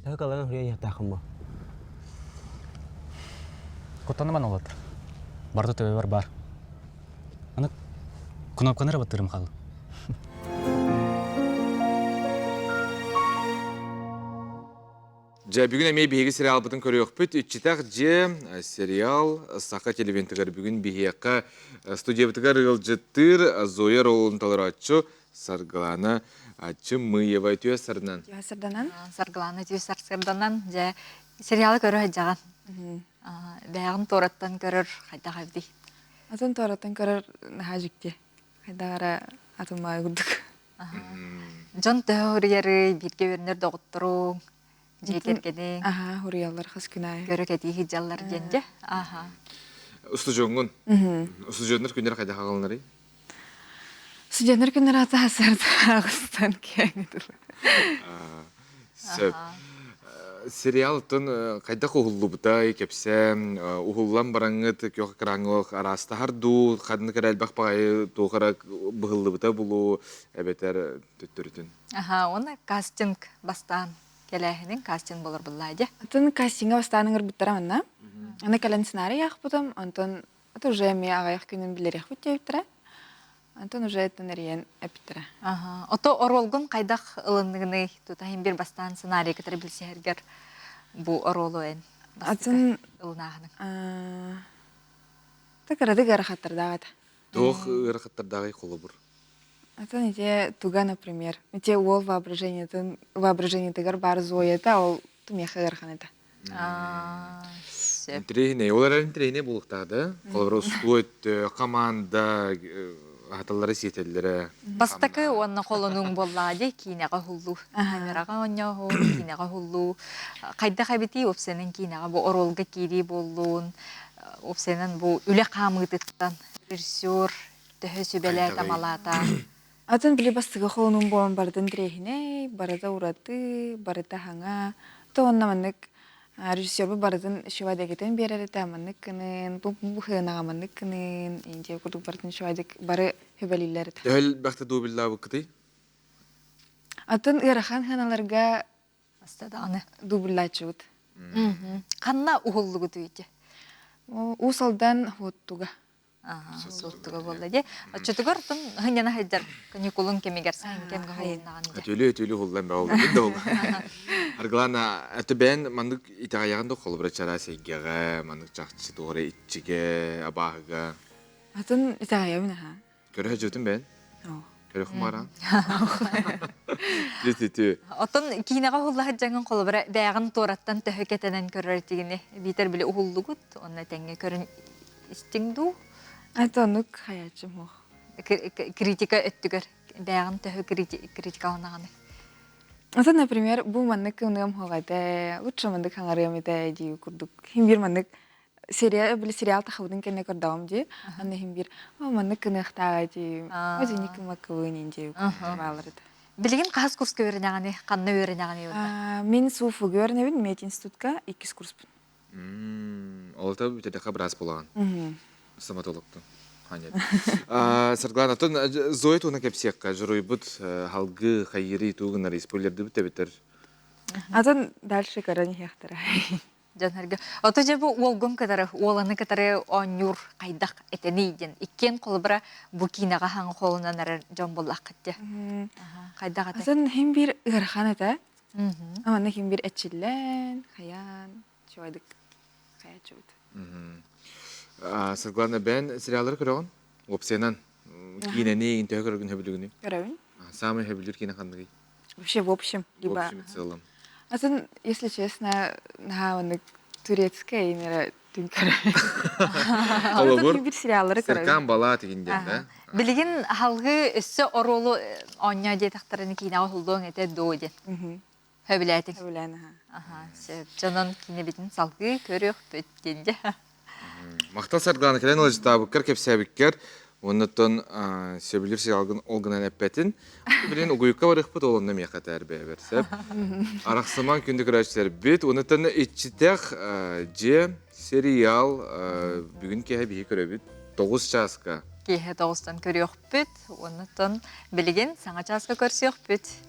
Төһө каларын хуйа иһиэхтааххын бу? Куттаныман олот. Барыта төбөбөр бар. Аны кнопканы эрэ баттыырым хаалла. Дьэ, бүгүн эмиэ биһиги сериалбытын көрүөхпүт. Иччитэх дьиэ сериал Саха телевизионтыгар бүгүн биһиэхэ студиябытыгар ыалдьыттыыр Зоя ролун толорооччу Саргылана Чымыева үтүө сарынан. Үтүө сарданан. Саргылана үтүө сарсыарданан. Дьэ, сериалы көрө сылдьаҕын. Бэйэҕин туораттан көрөр хайдах эбитий? Атын туораттан көрөр наһаа дьикти. Хайдах эрэ атыммаай курдук. Дьон төһө уруйарый, бииргэ үөрэнэр доҕотторуҥ, дьиэ кэргэниҥ? Аха, уруйаллар хас күн аайы. Көрө кэтии сылдьаллар диэн дьэ. Аха. Устудьуоҥҥун. Устудьуоннар күннэрэ хайдах аҕалынарый? Студеннар күннэрэ ата сарда аҕыстан киэҥ Сөп. Сериал оттон хайдах уһуллубутай, кэпсээн, уһуллан бараҥҥыт күөх экраҥҥа араастаһар дуу, ханнык эрэ элбэх баҕайы туох эрэ быһыллыбыта булуу, эбэтэр төттөрүтүн? Аха, уонна кастинг бастаан кэлээһинин кастинг болор буллаа дьэ. Атын кастинга бастаан ыҥырбыттара манна. Аны кэлэн сценарий аахпытым, онтон это уже эмиэ аҕыйах күнүн билэриэхпит диэбиттэрэ. Антон уже эттэн эрийэн эпиттэрэ. Аха. Ото оруолгун хайдах ылынныгыный? Тутаһын бир бастаан сценарий кытары билсиһэргэр бу оруолу эн Атын ылынааһының. Так ырадык ыарахаттардаах этэ. Туох ыарахаттардааҕый холобур? Атын ити туга, например, ити уол воображениетын воображениетыгар баар Зоята ол тумиэхэ ыарахан этэ. Интириэһинэй. Ол эрэн интириэһинэй буолуохтаах да. Холобура, устуу өттө, команда аһаталлара сиэтэллэрэ. Бастакы уонна холонуҥ буоллаҕа дии киинэҕэ уһуллуу. Камераҕа оонньооһун, киинэҕэ уһуллуу. Хайдах эбитий уопсайынан киинэҕэ бу оруолга киирии буоллун, уопсайынан бу үлэ хаамыытыттан режиссер төһө сүбэлээтэ-амалаата? Атын били бастакы холонуум буолан барытын интэриэһинэй, барыта ураты, барыта хаҥа. То онно маннык режиссербут барытын шивадегитен биэрэр этэ, маннык гынын, бу бу хыанаҕа маннык гынын, индия курдук барытын шивадик бары хүбэлииллэр этэ. Төһө элбэхтэ дубеллаабыккытый? Атын ыарахан хыаналарга Аста даҕаны. дубльлааччыбыт. Ханна уһуллугутуй ити? Уус Алдан Хуоттуга. Суоттуга буолла дии. Оччотугар тун хынньана сылдьар каникулун кэмигэр сайын кэмгэ уһуннаҕын дии. Өтүлү өтүлү уһуллан баа ол да ол. Аргылана аты бэйэн маннык итэҕэйэҕин да холобура чараас эйгэҕэ, маннык чахчы туора иччигэ, абааһыга. Атын итэҕэйэбин аха. Көрө сылдьыбытын бэйэн? Көрө хумараан. Дьэ Оттон киинэҕэ уһулла сылдьаҥҥын холобура бэйэҕин туораттан төһө кэтэнэн көрөр этигини биитэр били уһуллугут уонна тэҥҥэ көрөн истиҥ дуу? Это оннук хаячым суох. Критика өттүгэр бэйэҕин төһө критикаланаҕыный? Ата, например, бу маннык ыныам суох этэ, лучше маннык хаҥарыам этэ дии курдук. Хин биир маннык сериал били сериал тахабытын кэннэ көрдөҕүм дии. Аны иһин биир маннык гыныахтааҕа дии. Одиник кымаккыбын дии баалар этэ. Билигин хаһыс курска үөрэнэҕиний? Ханна үөрэнэҕиний уонна? Мин СУФУга үөрэнэбин, мединститутка иккис курспун. Ол та бүтэдэхэ быраас буолаҕын. Стоматологтун. Саргылан, оттон Зоя туһунан кэпсиэххэ, дьоруойбут халгы хайыырый туу гынар спойлердыбыт эбитэр. Атын дальше көрөн иһиэхтэрэ. Дьоннорго. Ото дьэ бу уолгун кытары, уоланы кытары оонньуур хайдах этэний диэн. Иккиэн холобура бу киинэҕэ хаҥ холунан эрэр дьон буоллаххыт дии. Хайдах этэй? Атын хим биир ыарахан этэ. Манна хим биир эчиллэн, хайаан, чугайдык хайаччыбыт. Саргылана, бэйэн сериаллары көрөҕүн? Уопсайынан киинэни төһө көрөргүн сөбүлүүгүнүй? Көрөбүн. Саамай сөбүлүүр киинэ ханныгый? Вообще в общем, либо... В общем и целом. Атын, если честно, наһаа оннук турецкая именно түн көрөбүн. Холобур, бир сериаллары көрөбүн. Серкан Бала тигин диэн, да? Билигин халгы өссө оруолу оонньоо диэтэхтэрин киинэҕэ уһуллуоҥ этэ дуо диэн. Хөбүлээтиҥ. Хөбүлээн аха. Аха, сөп. Дьонон киинэбитин салгыы көрүөхпүт диэн дьэ. Махтал Сардаана кэлэн ыалдьытаабыккар, кэпсээбиккэр уоннаттан сөбүлүүр сериалгын ол гынан эппэтин. Билин угуйукка барыахпыт, ол онно миэхэ этээр бэйэбэр сөп. Арахсыман күндү көрөөччүлэрбит, уоннаттан иччитэх дьиэ сериал бүгүн киэһэ биһи көрөбүт 9 чааска. Киэһэ тоҕустан көрүөхпүт, уоннаттан билигин саҥа чааска көрсүөхпүт.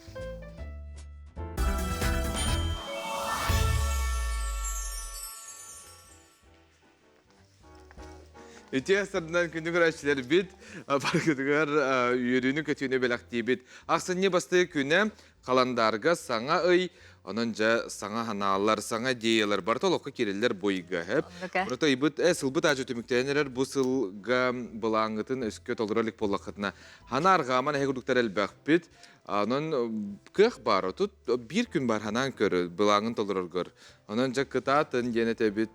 Үтүө сарынан күндү көрөөччүлэрбит баргытыгар үөрүүнү-көтүүнү бэлэхтиибит. Ахсынньы бастыы күнэ Халандаарга саҥа ый, онон дьэ саҥа ханааллар, саҥа идеялар барыта олоххо киирэллэр бу ыйга. Хэп. Барыта ыйбыт, сылбыт аадьы түмүктэнэн эрэр бу сылга былааҥҥытын өскө толоро илик буоллаххытына, хана арҕааман эһэ курдуктар элбэхпит. Онон кыах баар, тут биир күн бар ханаан көр, былааҥын толороргор. Онон дьэ кытаатын диэн этэбит.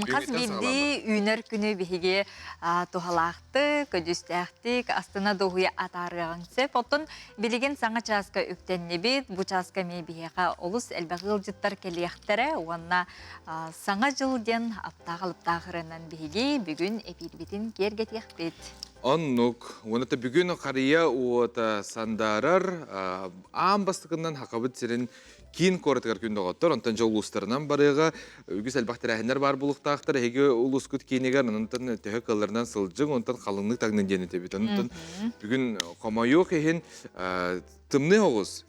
Хас биирдии үүнэр күнү биһиги туһалаахтык, көдьүүстээхтик, астына дуоһуйа атаарыаҕыҥ сөп. Оттон билигин саҥа чааска үктэннибит. Бу чааска эмиэ биһиэхэ олус элбэх ыалдьыттар кэлиэхтэрэ уонна Саҥа дьыл диэн аптаах-алыптаах ырыанан биһиги бүгүн эпиирбитин киэргэтиэхпит. Оннук. Уонна бүгүн харыйа уота сандаарар аан бастакынан Хахабыт сирин киин куоратыгар күн доҕоттор, онтон дьэ улуустарынан барыаҕа үгүс элбэх тэрээһиннэр баар буолуохтаахтар. Эһиги улуускут киинигэр онтон төһө кыалларынан сылдьыҥ, онтон халыҥнык таҥнын диэн этэбит. Онтон бүгүн хомойуох иһин тымныы оҕус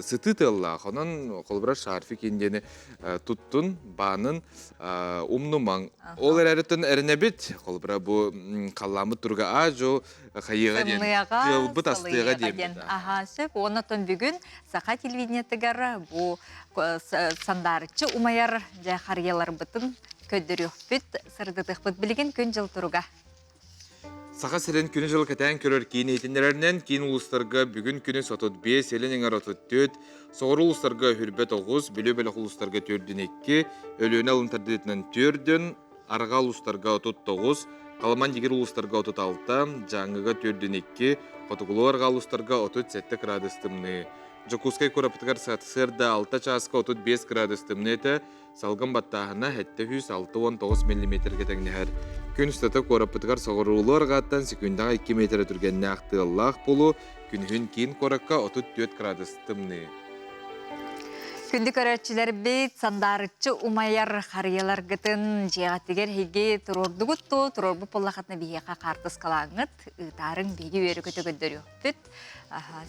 сытыы тыаллаах. Онон холобура шарфик диэни туттун, баанын умнумаҥ. Ол эрээриттэн эрэнэбит. Холобура бу халлааммыт туруга аа-дьуо хайыаҕа диэн, тыалбыт астыаҕа диэн. Аха, сөп. Оннотон бүгүн Саха телевидениетыгар бу сандаарыччы умайар дьэ харыйаларбытын көрдөрүөхпүт, сырдатыахпыт. Билигин күн-дьыл туруга. Саха сирин күнү-дьылы кэтээн көрөр киин иһитиннэрэринэн киин улуустарга бүгүн күнүс 35, илин эҥэр 34, соҕуруу улуустарга хүрбэт оҕус, Бүлүү бөлөх улуустарга төрдүн 2, Өлүөнэ алын тардыытынан төрдүн, Арҕаа улуустарга 39, Халыман Дьигир улуустарга 36, Дьааҥыга төрдүн 2, Хотугулуу арҕаа улуустарга 37 кыраадыс тымныы. Дьокуускай куораппытыгар сарсыарда 6 чааска 35 кыраадыс тымныы этэ, салгын баттааһына 769 миллиметргэ тэҥнэһэр. Күн устата куораппытыгар соҕуруулуу арҕааттан секундаҕа 2 метрэ түргэннээх тыаллаах буолуо, күнүһүн киин куоракка 34 кыраадыс тымныы. Күндү көрөөччүлэрбит, сандаарыччы умайар харыйаларгытын дьиэҕитигэр эһиги туруордугут дуо? Туруорбут буоллаххытына биһиэхэ хаартыскалааҥҥыт, ыытаарыҥ, биһиги үөрэ-көтө көрдөрүөхпүт.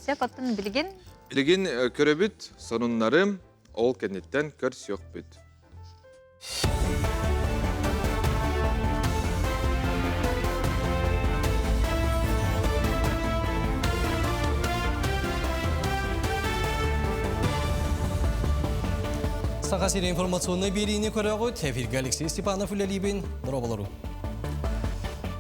Сөп, оттон билигин? Билигин көрөбүт, сонуннарым ол кэнниттэн көрсүөхпүт. Саха сири информационнай биэриини көрөҕүт. Эфиргэ Алексей Степанов үлэлиибин. Дорооболору.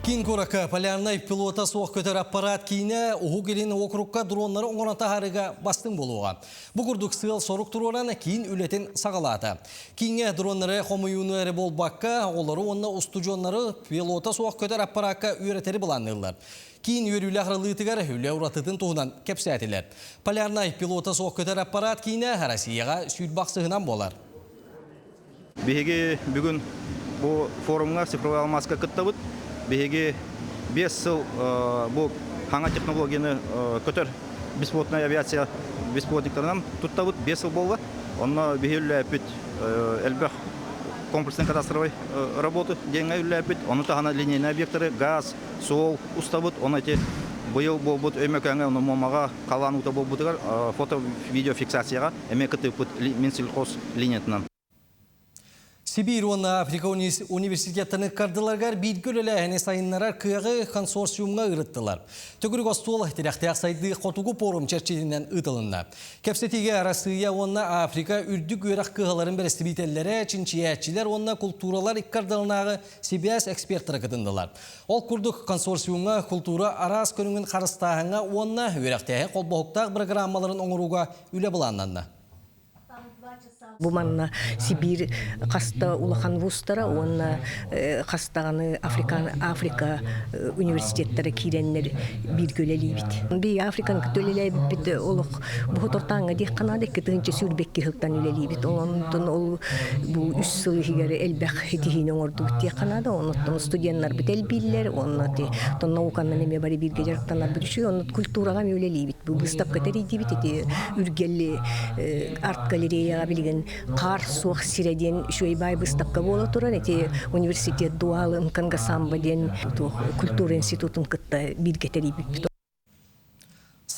Киин куоракка полярнай пилота суох көтөр аппарат киинэ Уһук Илин округка дроннары оҥорон таһаарыыга бастыҥ буолуоҕа. Бу курдук сыал-сорук туруоран киин үлэтин саҕалаата. Кииҥҥэ дроннары хомуйууну эрэ буолбакка, оҕолору уонна устудьуоннары пилота суох көтөр аппараакка үөрэтэри былаанныыллар. Киин үөрүүлээх арыллыытыгар үлэ уратытын туһунан кэпсээтилэр. Полярнай пилота суох көтөр аппараат киинэ Россияҕа сүүрбэх сыһынан буолар. Биһиги бүгүн бу форумҥа цифровой алмааска кыттабыт. Биһиги 5 сыл бу хаҥа технологияны көтөр беспилотная авиация беспилотниктарынан туттабыт. 5 сыл буолла. Онно биһи үллээппит элбэх комплексный кадастровой работы диэҥҥэ үллээппит. Ону таһынан линейный объекттары, газ, суол устабыт. Ону эти быйыл буолбут Өймөкөөҥҥө, ону Муомаҕа халаан уута буолбутугар фото-видеофиксацияҕа эмиэ кытыыппыт Минсельхоз линиятынан. Сибиир уонна Африка университеттарын ыккардыларыгар бииргэ үлэлээһини сайыннарар кыаҕы консорциумҥа ыырыттылар. Төгүрүк остуол тирэхтээх сайдыы хотугу пуорум чэрчитинэн ыытылынна. Кэпсэтиигэ Арассыыйа уонна Африка үрдүк үөрэх кыһаларын бэрэстэбиитэллэрэ, чинчийээччилэр уонна култууралар иккардыларынааҕы сибээс экспертара кытыннылар. Ол курдук консорциумҥа култуура араас көрүҥүн харыстааһыҥҥа уонна үөрэхтээһин холбоһуктаах бырагырааммаларын оҥорууга үлэ былааннанна. Бу манна Сибиир хаста улахан вузтара уонна хастаҕаны Африка университеттара киирэннэр бииргэ үлэлиибит. Би Африканы кытта үлэлээбиппит олох бу тортааҥҥа диэххэ наада 2 сүүрбэкки сылтан үлэлиибит. Онтон ол бу үс сыл иһигэр элбэх ситиһиини оҥордубут диэххэ наада. Оннуттан студеннарбыт элбииллэр, уонна науканан эмиэ бары бииргэ дьарыктанарбыт үчүгэй. Онно культураҕа эмиэ үлэлиибит. Бу быыстапка тэрийдибит ити Үргэлли арт-галереяҕа билигин хаар суох сирэ диэн үчүгэй баай быыстапка буола турар. Ити университет Дуалы Нкангасамба диэн культура институтун кытта бииргэ тэрийбиппит.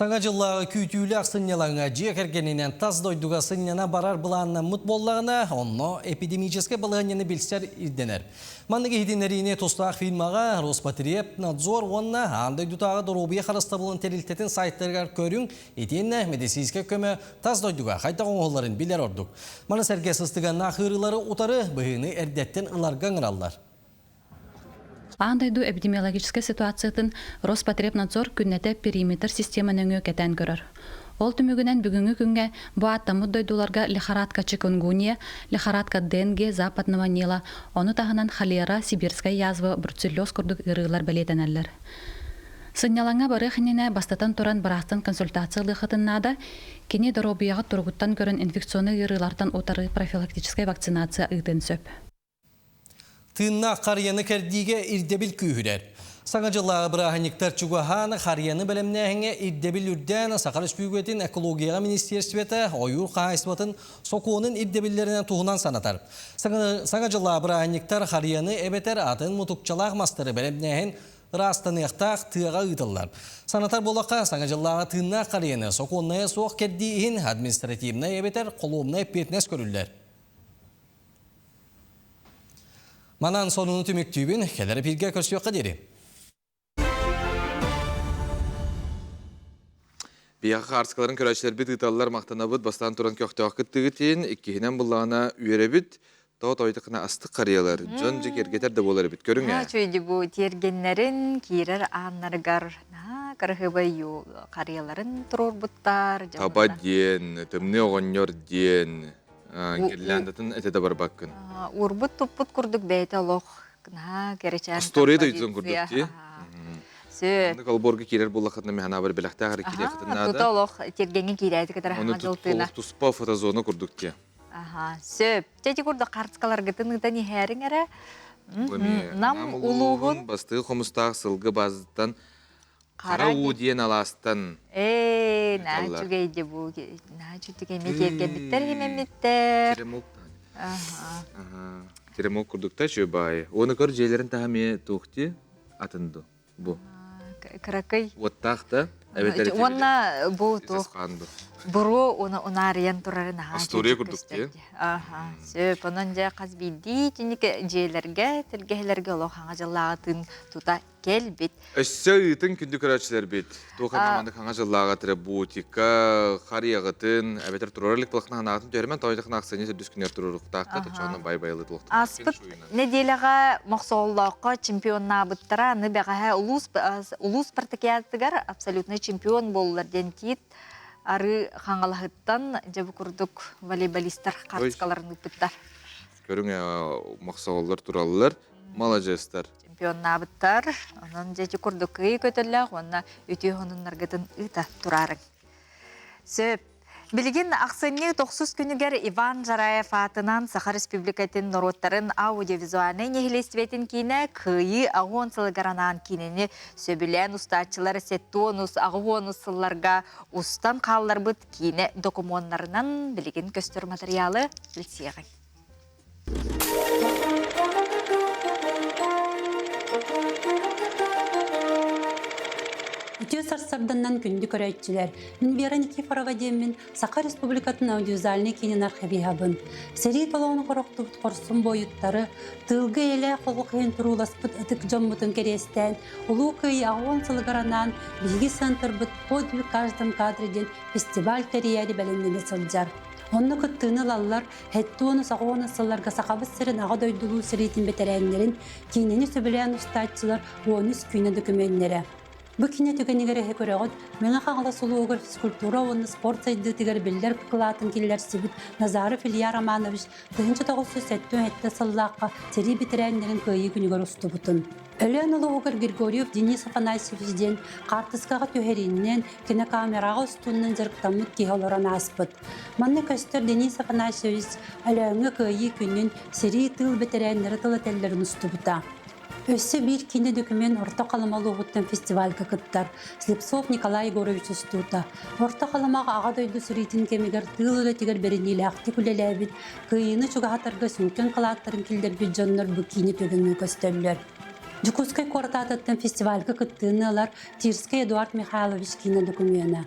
Саҥа дьыллааҕы күүтүүлээх сынньалаҥҥа дьиэ кэргэнинэн тас дойдуга сынньана барар былааннаммыт буоллаҕына, онно эпидемическэй балаһыанньаны билсэр ирдэнэр. Маннык иһитиннэриини тустаах фирмаҕа Роспотребнадзор уонна аан дойдутааҕы доруобуйа харыстабылын тэрилтэтин сайтарыгар көрүҥ, итиэннэ медицинскэй көмө тас дойдуга хайдах оҥоһулларын билэр ордук. Маны сэргэ сыстыганнаах ыарыылары утары быһыыны эрдэттэн ыларга ыҥыраллар. Аан дойду эпидемиологическай ситуациятын Роспотребнадзор күннэтэ периметр система нөҥүө кэтээн көрөр. Ол түмүгүнэн бүгүҥҥү күҥҥэ бу ааттаммыт дойдуларга лихорадка чикунгунья, лихорадка денге западного Нила, ону таһынан холера, сибирская язва, бруцеллез курдук ыарыылар бэлиэтэнэллэр. Сынньалаҥҥа барыах иннинэ бастатан туран быраастан консультация ылыаххытын наада. Кини доруобуйаҕыт туругуттан көрөн инфекционнай ыарыылартан утары профилактическай вакцинация ыытыан сөп. Тыыннаах харыйаны кэрдиигэ ирдэбил күүһүрэр. Саҥа дьыллааҕы бырааһынньыктар чугаһаан, харыйаны бэлэмнээһиҥҥэ ирдэбил үрдээн, Саха Өрөспүүбүлүкэтин экологияҕа министиэристибэтэ ойуур хаһаайыстыбатын сокуонун ирдэбиллэринэн туһунан санатар. Саҥа дьыллааҕы бырааһынньыктар харыйаны эбэтэр атын мутукчалаах мастары бэлэмнээһин ыраастаныахтаах тыаҕа ыытыллар. Санатар буоллахха, Саҥа дьыллааҕы тыыннаах харыйаны сокуоннайа суох кэрдии иһин административнай эбэтэр холуобунай эппиэтинэс көрүллэр. Манан сонуну түмүктүүбүн, кэлэр эпиргэ көрсүөххэ диэри. Биһиэхэ хаарыскаларын көрөөччүлэрбит ыыталлар, махтанабыт, бастаан туран көхтөөх кыттыгыт иһин, иккиһинэн буллаҕына үөрэбит, тоҕо тойдукына астык харыйалар, дьон дьэ киэргэтэр да буолар эбит, көрүҥ ээ. Үчүгэй бу тиэргэннэрин киирэр ааннарыгар наһаа кыраһыабай харыйаларын туруорбуттар. Таба диэн, тымныы оҕонньор диэн, Гирляндатын этэ да барбаккын. Уурбут туппут курдук бэйэтэ олох наһаа кэрэчээн История дойдутун курдук дии. Сөп. Маннык олбуорга киирэр буоллаххытына мин бар бэлэхтээх эрэ киириэххитин наада. Тута олох тиэргэҥҥэ киирээти кытары Оны хаҥа дьылтыына. олох туспа фотозона курдук дии. Аха, сөп. Дьэ ити курдук хартыскаларгытын ыытан иһээриҥ эрэ. Нам улууһун бастыы хомустаах сылгы базаттан Хара уу диэн алаастан Ээ, наһаа үчүгэй дии бу. Наһаа үчүгэй эмиэ тиэргэммиттэр химэммиттэр. Теремок. Аха. Теремок курдукта үчүгэй баайы. Оны көр дьиэлэрин таһа эмиэ туох дии атын ду бу. Кыракый. Уоттаах да эбэтэр Уонна бу туох буруо уна унаарыйан турарын наһаа История курдук дии. Аха. Сөп. Онон дьэ хас биирдии итинник дьиэлэргэ, тэлгэһэлэргэ олох хаҥа дьыллааҕытын тута кэлбит. Өссө ыытын күндү көрөөччүлэрбит. Туох эмэ маннык хаҥа дьыллааҕы атрибутика, харыйаҕытын, эбэтэр турар илик былахна ханаатын түһэрмэн тоойдохна ахсынньы төрдүс күнүгэр туруоруктаахха точоонно бай-байылы туохтан Ааспыт нэдиэлэҕэ Мохсоҕоллооххо чемпионнаабыттара аны бэҕэһээ улуус улуус спартакиадатыгар абсолютнай чемпион буоллулар диэн тиит Арыы Хаҥалаһыттан дьэ бу курдук волейболистар хаартыскаларын ыыппыттар. Көрүҥ мохсоҕоллор тураллар. Маладьыастар. Чемпионнаабыттар. Онон дьэ ити курдук кыайыы көтөллөөх уонна үтүө сонуннаргытын ыыта тураарыҥ. Сөп. Билигин ахсынньы тохсус күнүгэр Иван Жараев аатынан Саха Республикатын норуоттарын аудиовизуальнай нэһилиэстибэтин киинэ Кыайыы аҕыс сылыгар анаан киинэни сөбүлээн устааччылар сеттуонус аҕыс сылларга устан хаалларбыт киинэ докумуоннарынан билигин көстөр матырыйаалы билсиэҕиҥ. Үтүө сарсарданнан күндү көрөөччүлэр, мин Вера Никифорова диэммин Саха Республикатын аудиовизуальнай киинин архивиһабын. Сэрии толоон хорохтубут хорсун буойуттары, тыылга эйэлээх олох иһин турууласпыт ытык дьоммутун кэриэстээн, Улуу Кыайыы аҕыс сылыгар анаан биһиги центрбыт «Подвиг в каждом кадре» диэн фестиваль тэрийээри бэлэмнэнэ сылдьар. Онно кыттыыны ылаллар Хэттуону саҕуона сылларга Сахабыт сирин Аҕа дойдулуу сэриитин бэтэрээннэрин киинэни сөбүлээн устааччылар 13 киинэ дөкүмүөннэрэ. Бу киинэ түгэнигэр эһи көрөҕүт, Мэҥэ Хаҥалас улууһугар физкультура уонна спорт сайдыытыгар биллэр кылаатын киллэрсибит Назаров Илья Романович 1977 сыллаахха сэрии бэтэрээннэрин кыайыы күнүгэр устубутун. Өлөөн улууһугар Григорьев Денис Афанасьевич диэн хаартыскаҕа түһэрииннэн, кинокамераҕа устууннан дьарыктаммыт киһи олорон ааспыт. Манна көстөр Денис Афанасьевич Өлөөҥҥө Кыайыы күнүн сэрии тыыл бэтэрээннэрэ тыл этэллэрин устубута. Өссө биир киинэ дөкүмүөн Орто Халыма улууһуттан фестивальга кыттар Слепцов Николай Егорович устуута. Орто Халымаҕа Аҕа дойду сэриитин кэмигэр тыыл үлэтигэр бэриниилээхтик үлэлээбит, кыайыыны чугаһатарга сүҥкэн кылааттарын киллэрбит дьоннор бу киинэ түгэҥҥэ көстөллөр. Дьокуускай куорат аатыттан фестивальга кыттыыны ылар Тирскэй Эдуард Михайлович киинэ докумуона.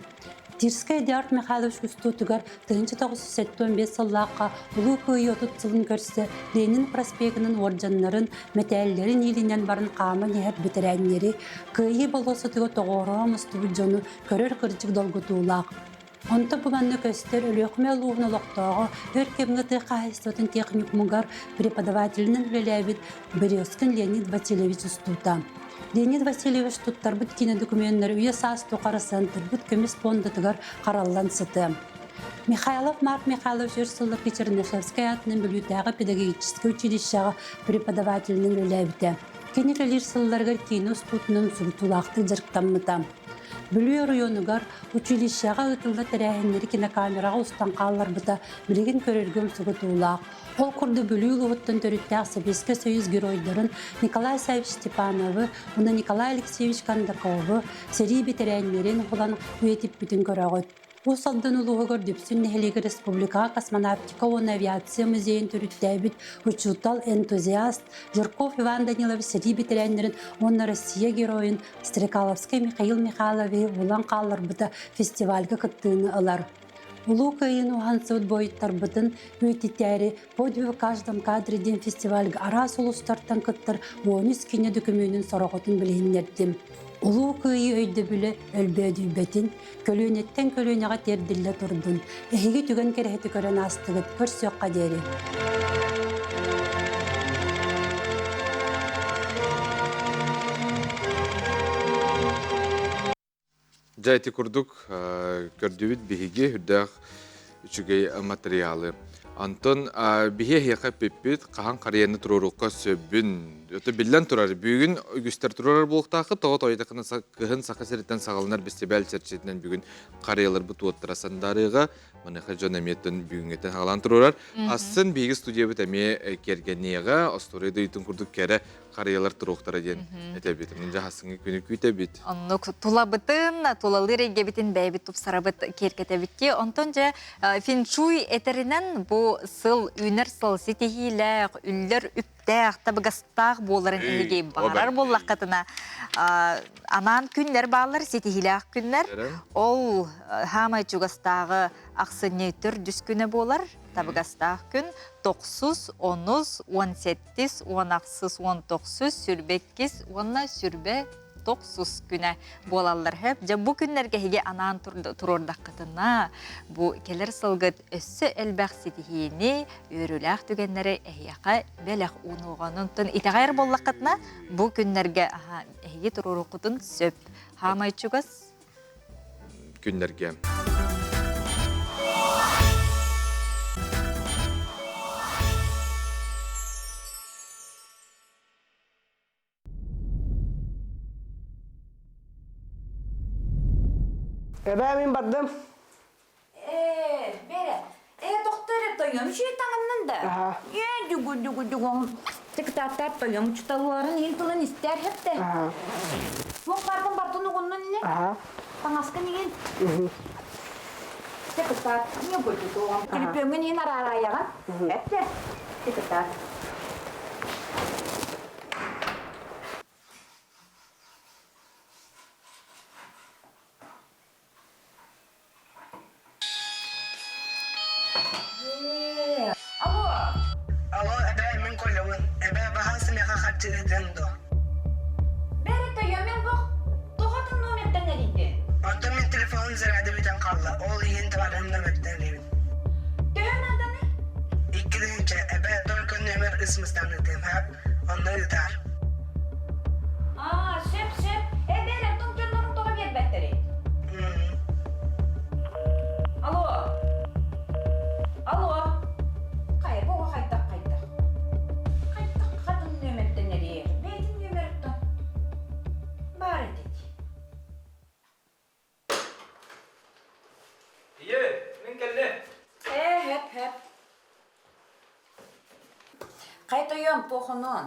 Тирскэй Эдуард Михайлович устуутугар 1975 сыллаахха Улуу Кыайыы 30 сылын көрсө Ленин проспегынан уордьаннарын, мэтээллэрин иилинэн баран хааман иһэр бэтэрээннэри, Кыайыы болуоссатыгар тоҕуоруһа мустубут дьону көрөр кырдьык долгутуулаах. Онто бу манна көстөр Өлүөхүмэ улууһун олохтооҕо өр кэмҥэ тыа хаһаайыстыбатын техникумугар преподавателинэн үлэлээбит Березкин Леонид Васильевич устуута. Леонид Васильевич туттарбыт киинэ докумуоннара үйэ-саас тухары сыантырбыт көмүс пуондатыгар хараллан сытыа. Михайлов Марк Михайлович өр сылларга Чернышевскай аатынан Бүлүүтээҕи педагогическай училищеҕа преподавателинэн үлэлээбитэ. Кини үлэлиир сылларыгар киинэ устуутунан сурутуулаахтык дьарыктаммыта. Бүлүү оройуонугар училищеҕа ыытыллар тэрээһиннэри кинокамераҕа устан хаалларбыта билигин көрөргө умсугутуулаах. Ол курдук Бүлүү улууһуттан төрүттээх Сэбиэскэй Союз геройдарын Николай Саввич Степановы уонна Николай Алексеевич Кондаковы сэрии бэтэрээннэрин уһулан үйэтиппитин көрөҕүт. Уус Алдан улууһугар Дүпсүн нэһилиэгэр республикаҕа космонавтика уонна авиация музейын төрүттээбит учуутал, энтузиаст Жирков Иван Данилович сэрии бэтэрээннэрин уонна Россия геройун Стрекаловскай Михаил Михайловиһы булан хаалларбыта фестивальга кыттыыны ылар. Улуу Кыайыыны уһансыбыт буойуттарбытын үйэтитээри «Подвиг в каждом кадре» диэн фестивальга араас улуустартан кыттар 13 киинэ дөкүмүөнүн сороҕотун билиһиннэрдим. Улуу Кыайыы өйдөбүлэ өлбөөдүйбэтин, көлүөнэттэн көлүөнэҕэ тиэрдиллэ турдун. Эһиги түгэн кэрэһити көрөн аастыгыт, көрсүөххэ диэри. Дьэ ити курдук көрдүбүт биһиги үрдээх үчүгэй матырыйаалы. Антон биһи эһиэхэ эппиппит хаһан харыйаны туруоруохха сөбүн. Өтө биллэн турар, бүгүн үгүстэр турарар буолуохтааххыт, тоҕо тойдахына кыһын Саха сириттэн саҕаланар бэстибээл чэрчитинэн бүгүн харыйаларбыт уоттара сандаарыаҕа. Маныаха дьон эмиэ бүгүҥҥүттэн саҕалаан туруорар. Асын биһиги студиябыт эмиэ киэргэниэҕэ, остуоруйа дойдутун курдук кэрэ харыйалар туруохтара диэн этэбит. Онон дьаһасыҥҥы күнү күүтэбит. Оннук тулабытын, тулалыыр эйгэбитин бэйэбит тупсарабыт, киэркэтэбит ки. Онтон дьэ фэншуй этэринэн бу сыл үүнэр сыл ситиһиилээх, үллэр үптээх, табыгастаах буоларын эһиги баҕарар буоллаххытына анаан күннэр бааллар, ситиһиилээх күннэр. Ол хаамай чугастааҕы ахсынньы төрдүс күнэ буолар, табыгастаах күн тохсус, онус, уон сэттис, уон ахсыс, уон тохсус, сүрбэ иккис уонна сүрбэ тохсус күнэ буолаллар хөп. Дьэ бу күннэргэ эһиги анаан туруордаххытына, бу кэлэр сылгыт өссө элбэх ситиһиини, үөрүүлээх түгэннэри эһиэхэ бэлэх уунуоҕун. Онтон итэҕэйэр буоллаххытына, бу күннэргэ эһиги туруоруккутун сөп. Хаамай чугас күннэргэ. Эбээ мин бардым. Ээ, бэрэ. Ээ, тохтор тойом үчүгэй таҥыннын да. Ээ, дүгү дүгү дүгү. Тыктааттар тойом учуталларын иһин тылын истээр хэптэ. Туох бардым бардын угуннун ини. Таҥаскын иһин. Тыктаат, не гүлдү туоҕам. Телефоҥҥун иһин араарайаҕын. Хэптэ. Тыктаат. Алло! Алло, эбээ, мин Колябын. Эбээ, баһан сымыйаха харчы ыытыаҥ дуо? Бэрэ тойон мен бох тоҕотун номерден эрийдин? Онтон мин телефонум заряда бүтэн хаалла. Ол иһин табаарым номерден эрийбин. Төһө нааданы? 2 тыһыынча. Эбээ, только номер ысмыстан ыытыам, һап? Онно ыытаар. Аа, сөп, сөп. Э, бэрэ, тон дьоннорун тоҕо биэрбэттэрий? Алло! Алло! Хайа, бу хайдах хайдах? Хайдах хатын нүөмэртэн эрийэр? Бэйэтин нүөмэриттэн баар этит. Ийэ, мин кэллим. Ээ, хэп, хэп. Хай тойон, туохунуон?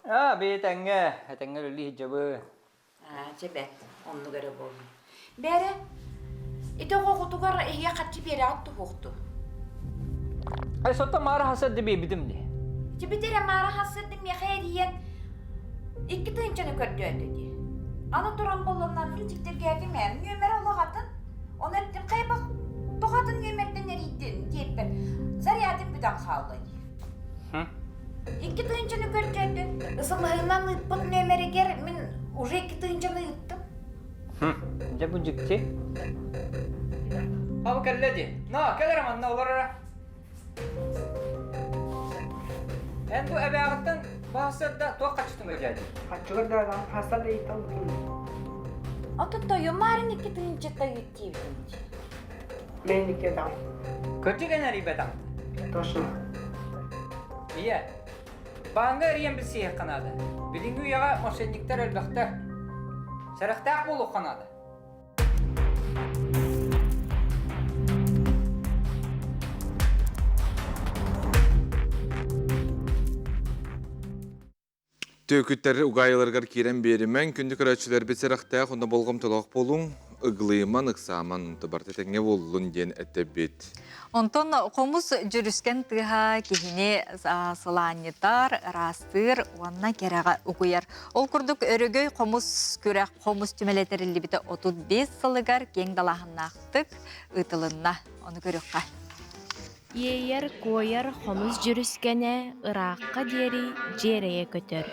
Аа, бэйэтэҥҥэ, этэҥҥэ үлэлии сылдьабын. Аа, чэ бэт, оннук эрэ буоллун. Бээрэ, ити оҕоҕутугар эһиэ харчы биэрэҕит туһуохту. Ай, сотто маара хасырды биэрбитим дии. Ити бит эрэ маара хасырды миэхэ эрийэн. 2000-ны көрдөөтө дии. Аны туран боллоннан мин дьиктиргээтим ээ, нүөмэрэ олох атын. Ону эттим, хайбах тоҕо атын нүөмэртэн эрийдин диэппэр, зарядым бүтэн хаалла дии. 2000-ны көрдөөтө. Ысымыһынан ыыппыт нүөмэригэр мин уже 2000-ны ыыттым. Дьэ бу дьикти. Хабы кэллэ дии. Но, кэл эрэ манна олор эрэ. Эн бу эбээҕиттэн баһсар да туох хаччытын көрдөөтүн? Хаччылар да хаста да ыйыталбытым. Ото тойумаарын 2000-та ыыттиибитин. Мен икки Кырдьык эн эрийбэтэҕин. Точно. Ийэ, бааҥҥа эрийэн билсиэххэ наада. Билиҥҥи үйэҕэ мошенниктар элбэхтэр. Сэрэхтээх буолуохха наада. Түөкүттэр угаайыларыгар киирэн биэримэҥ, күндү көрөөччүлэрбит сэрэхтээх уонна болҕомтолоох буолуҥ, ыгылыйыман, ыксааман, барыта тэҥҥэ буоллун диэн этэбит. Онтон хомус дьүрүскэн тыаһа киһини сылаанньытар, ыраастыыр уонна кэрэҕэ угуйар. Ол курдук Өрөгөй хомус күрэх хомус түмэлэ тэриллибитэ 35 сылыгар киэҥ далааһыннаахтык ыытылынна. Ону көрүөххэ. Иэйэр-куойар хомус дьүрүскэнэ ыраахха диэри дьиэрэйэ көтөр,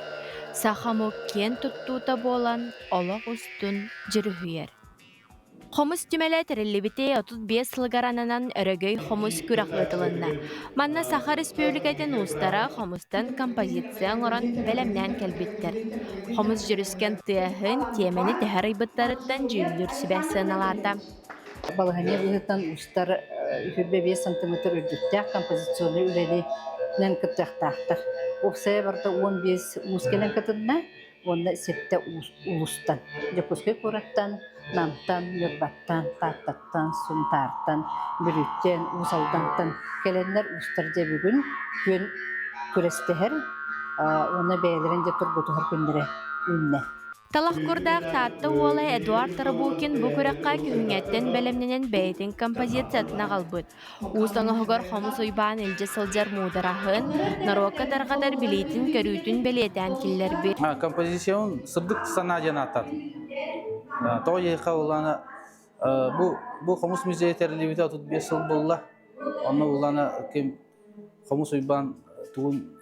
саха омук киэн туттуута буолан олох устун дьүрүһүйэр. Хомус түмэлэ тэриллибитэ 35 сылыгар ананан Өрөгөй хомус күрэх ыытылынна. Манна Саха Республикатын уустара хомустан композиция оҥорон бэлэмнээн кэлбиттэр. Хомус дьүрүскэн тыаһын, тиэмэни тэһэр ыйбыттарыттан дьүүллүүр сүбэ сыаналаата. Балаһыанньа быһыытынан устар 25 сантиметр үрдүктээх композиционнай үлэнинэн кыттыахтаахтар. Уопсайа барыта 15 уус кэлэн кытынна уонна сэттэ улуустан. Дьокуускай куораттан, Намтан, Ньурбаттан, Тааттаттан, Сунтаартан, Бүлүүттэн, Уус Алдантан кэлэннэр уустар дьэ бүгүн күөн күрэстэһэр уонна бэйэлэрин дьэ тургутуһар күннэрэ үүннэ. Талах курдаах Таатта уола Эдуард Тарабукин бу күрэххэ күһүҥҥэттэн бэлэмнэнэн бэйэтин композициятын аҕалбыт. Уус оҥоһугар Хомус Уйбаан илдьэ сылдьар муудараһын, норуокка тарҕатар билиитин-көрүүтүн бэлиэтээн киллэрбит. Композицион сырдык санаа диэн ааттаатым. Тоҕо диэххэ улаана бу бу хомус музейа тэриллибитэ 35 сыл буолла. Онно улаана ким Хомус Уйбаан тугун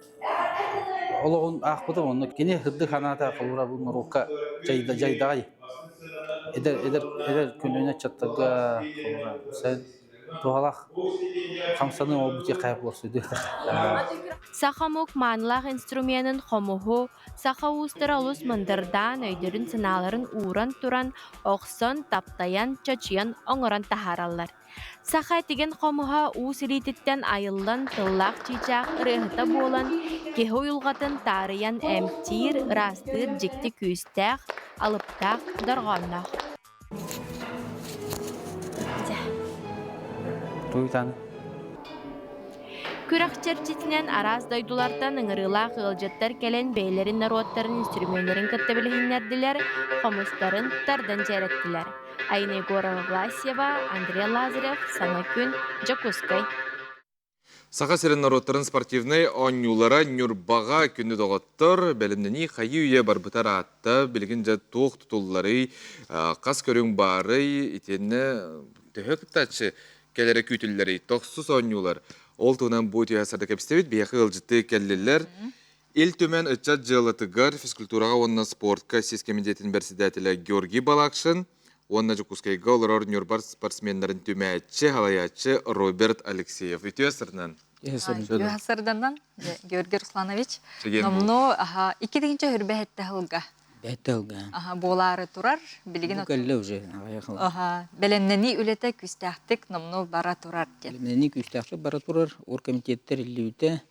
олоҕун аахпытым онно кини сырдык санаата холобура бу норуокка дьайдаҕай эдэр эдэр эдэр көлүөнэ ыччаттарга холобура сайын туһалаах хамсаныы оҥорбут диэххэ буолсуйдуй Саха омук маанылаах инструменын хомуһу Саха уустара олус мындырдаан, өйдөрүн-санааларын ууран туран, охсон, таптайан, чочуйан оҥорон таһаараллар. Саха этигэн хомуһа уус илиититтэн айыллан тыллаах чыычаах ырыаһыта буолан, киһи уйулҕатын таарыйан эмтиир, ыраастыыр дьикти күүстээх, алыптаах дорҕоонноох. Туйтан. Күрэх чэрчитинэн араас дойдулартан ыҥырыылаах ыалдьыттар кэлэн бэйэлэрин норуоттарын инструменнарын кытта билиһиннэрдилэр, хомустарын тардан дьиэрэттилэр. Айна Егорова-Власьева, Андрей Лазарев, Саҥа күн, Дьокуускай. Саха сирин норуоттарын спортивнай оонньуулара Ньурбаҕа күндү доҕоттор, бэлэмнэнии хайыы-үйэ барбыта ыраатта. Билигин дьэ туох тутулларый, хас көрүҥ баарый, итиэннэ төһө кыттааччы кэлэрэ күүтүллэрий, тохсус оонньуулар. Ол туһунан бу үтүө сарда кэпсэтэбит, биһиэхэ ыалдьыттыы кэллилэр. Ил Түмэн ыччат дьыалатыгар, физкультураҕа уонна спортка сис кэмитиэтин бэрэссэдээтэлэ Георгий Балакшин уонна Дьокуускайга олорор Ньурба спортсменнарын түмээччи, салайааччы Роберт Алексеев. Үтүө сырынан. Үтүө сырданан, Георгий Русланович. Номнуо икки тыһыынча хүрбэһэтте сылга. Бэһэтте сылга. Буолаары турар. Билигин кэллэ уже. Бэлэмнэнии үлэтэ күүстээхтик номнуо бара турар диэн. Бэлэмнэнии күүстээхтик бара турар. Оргкомитеттер иллибитэ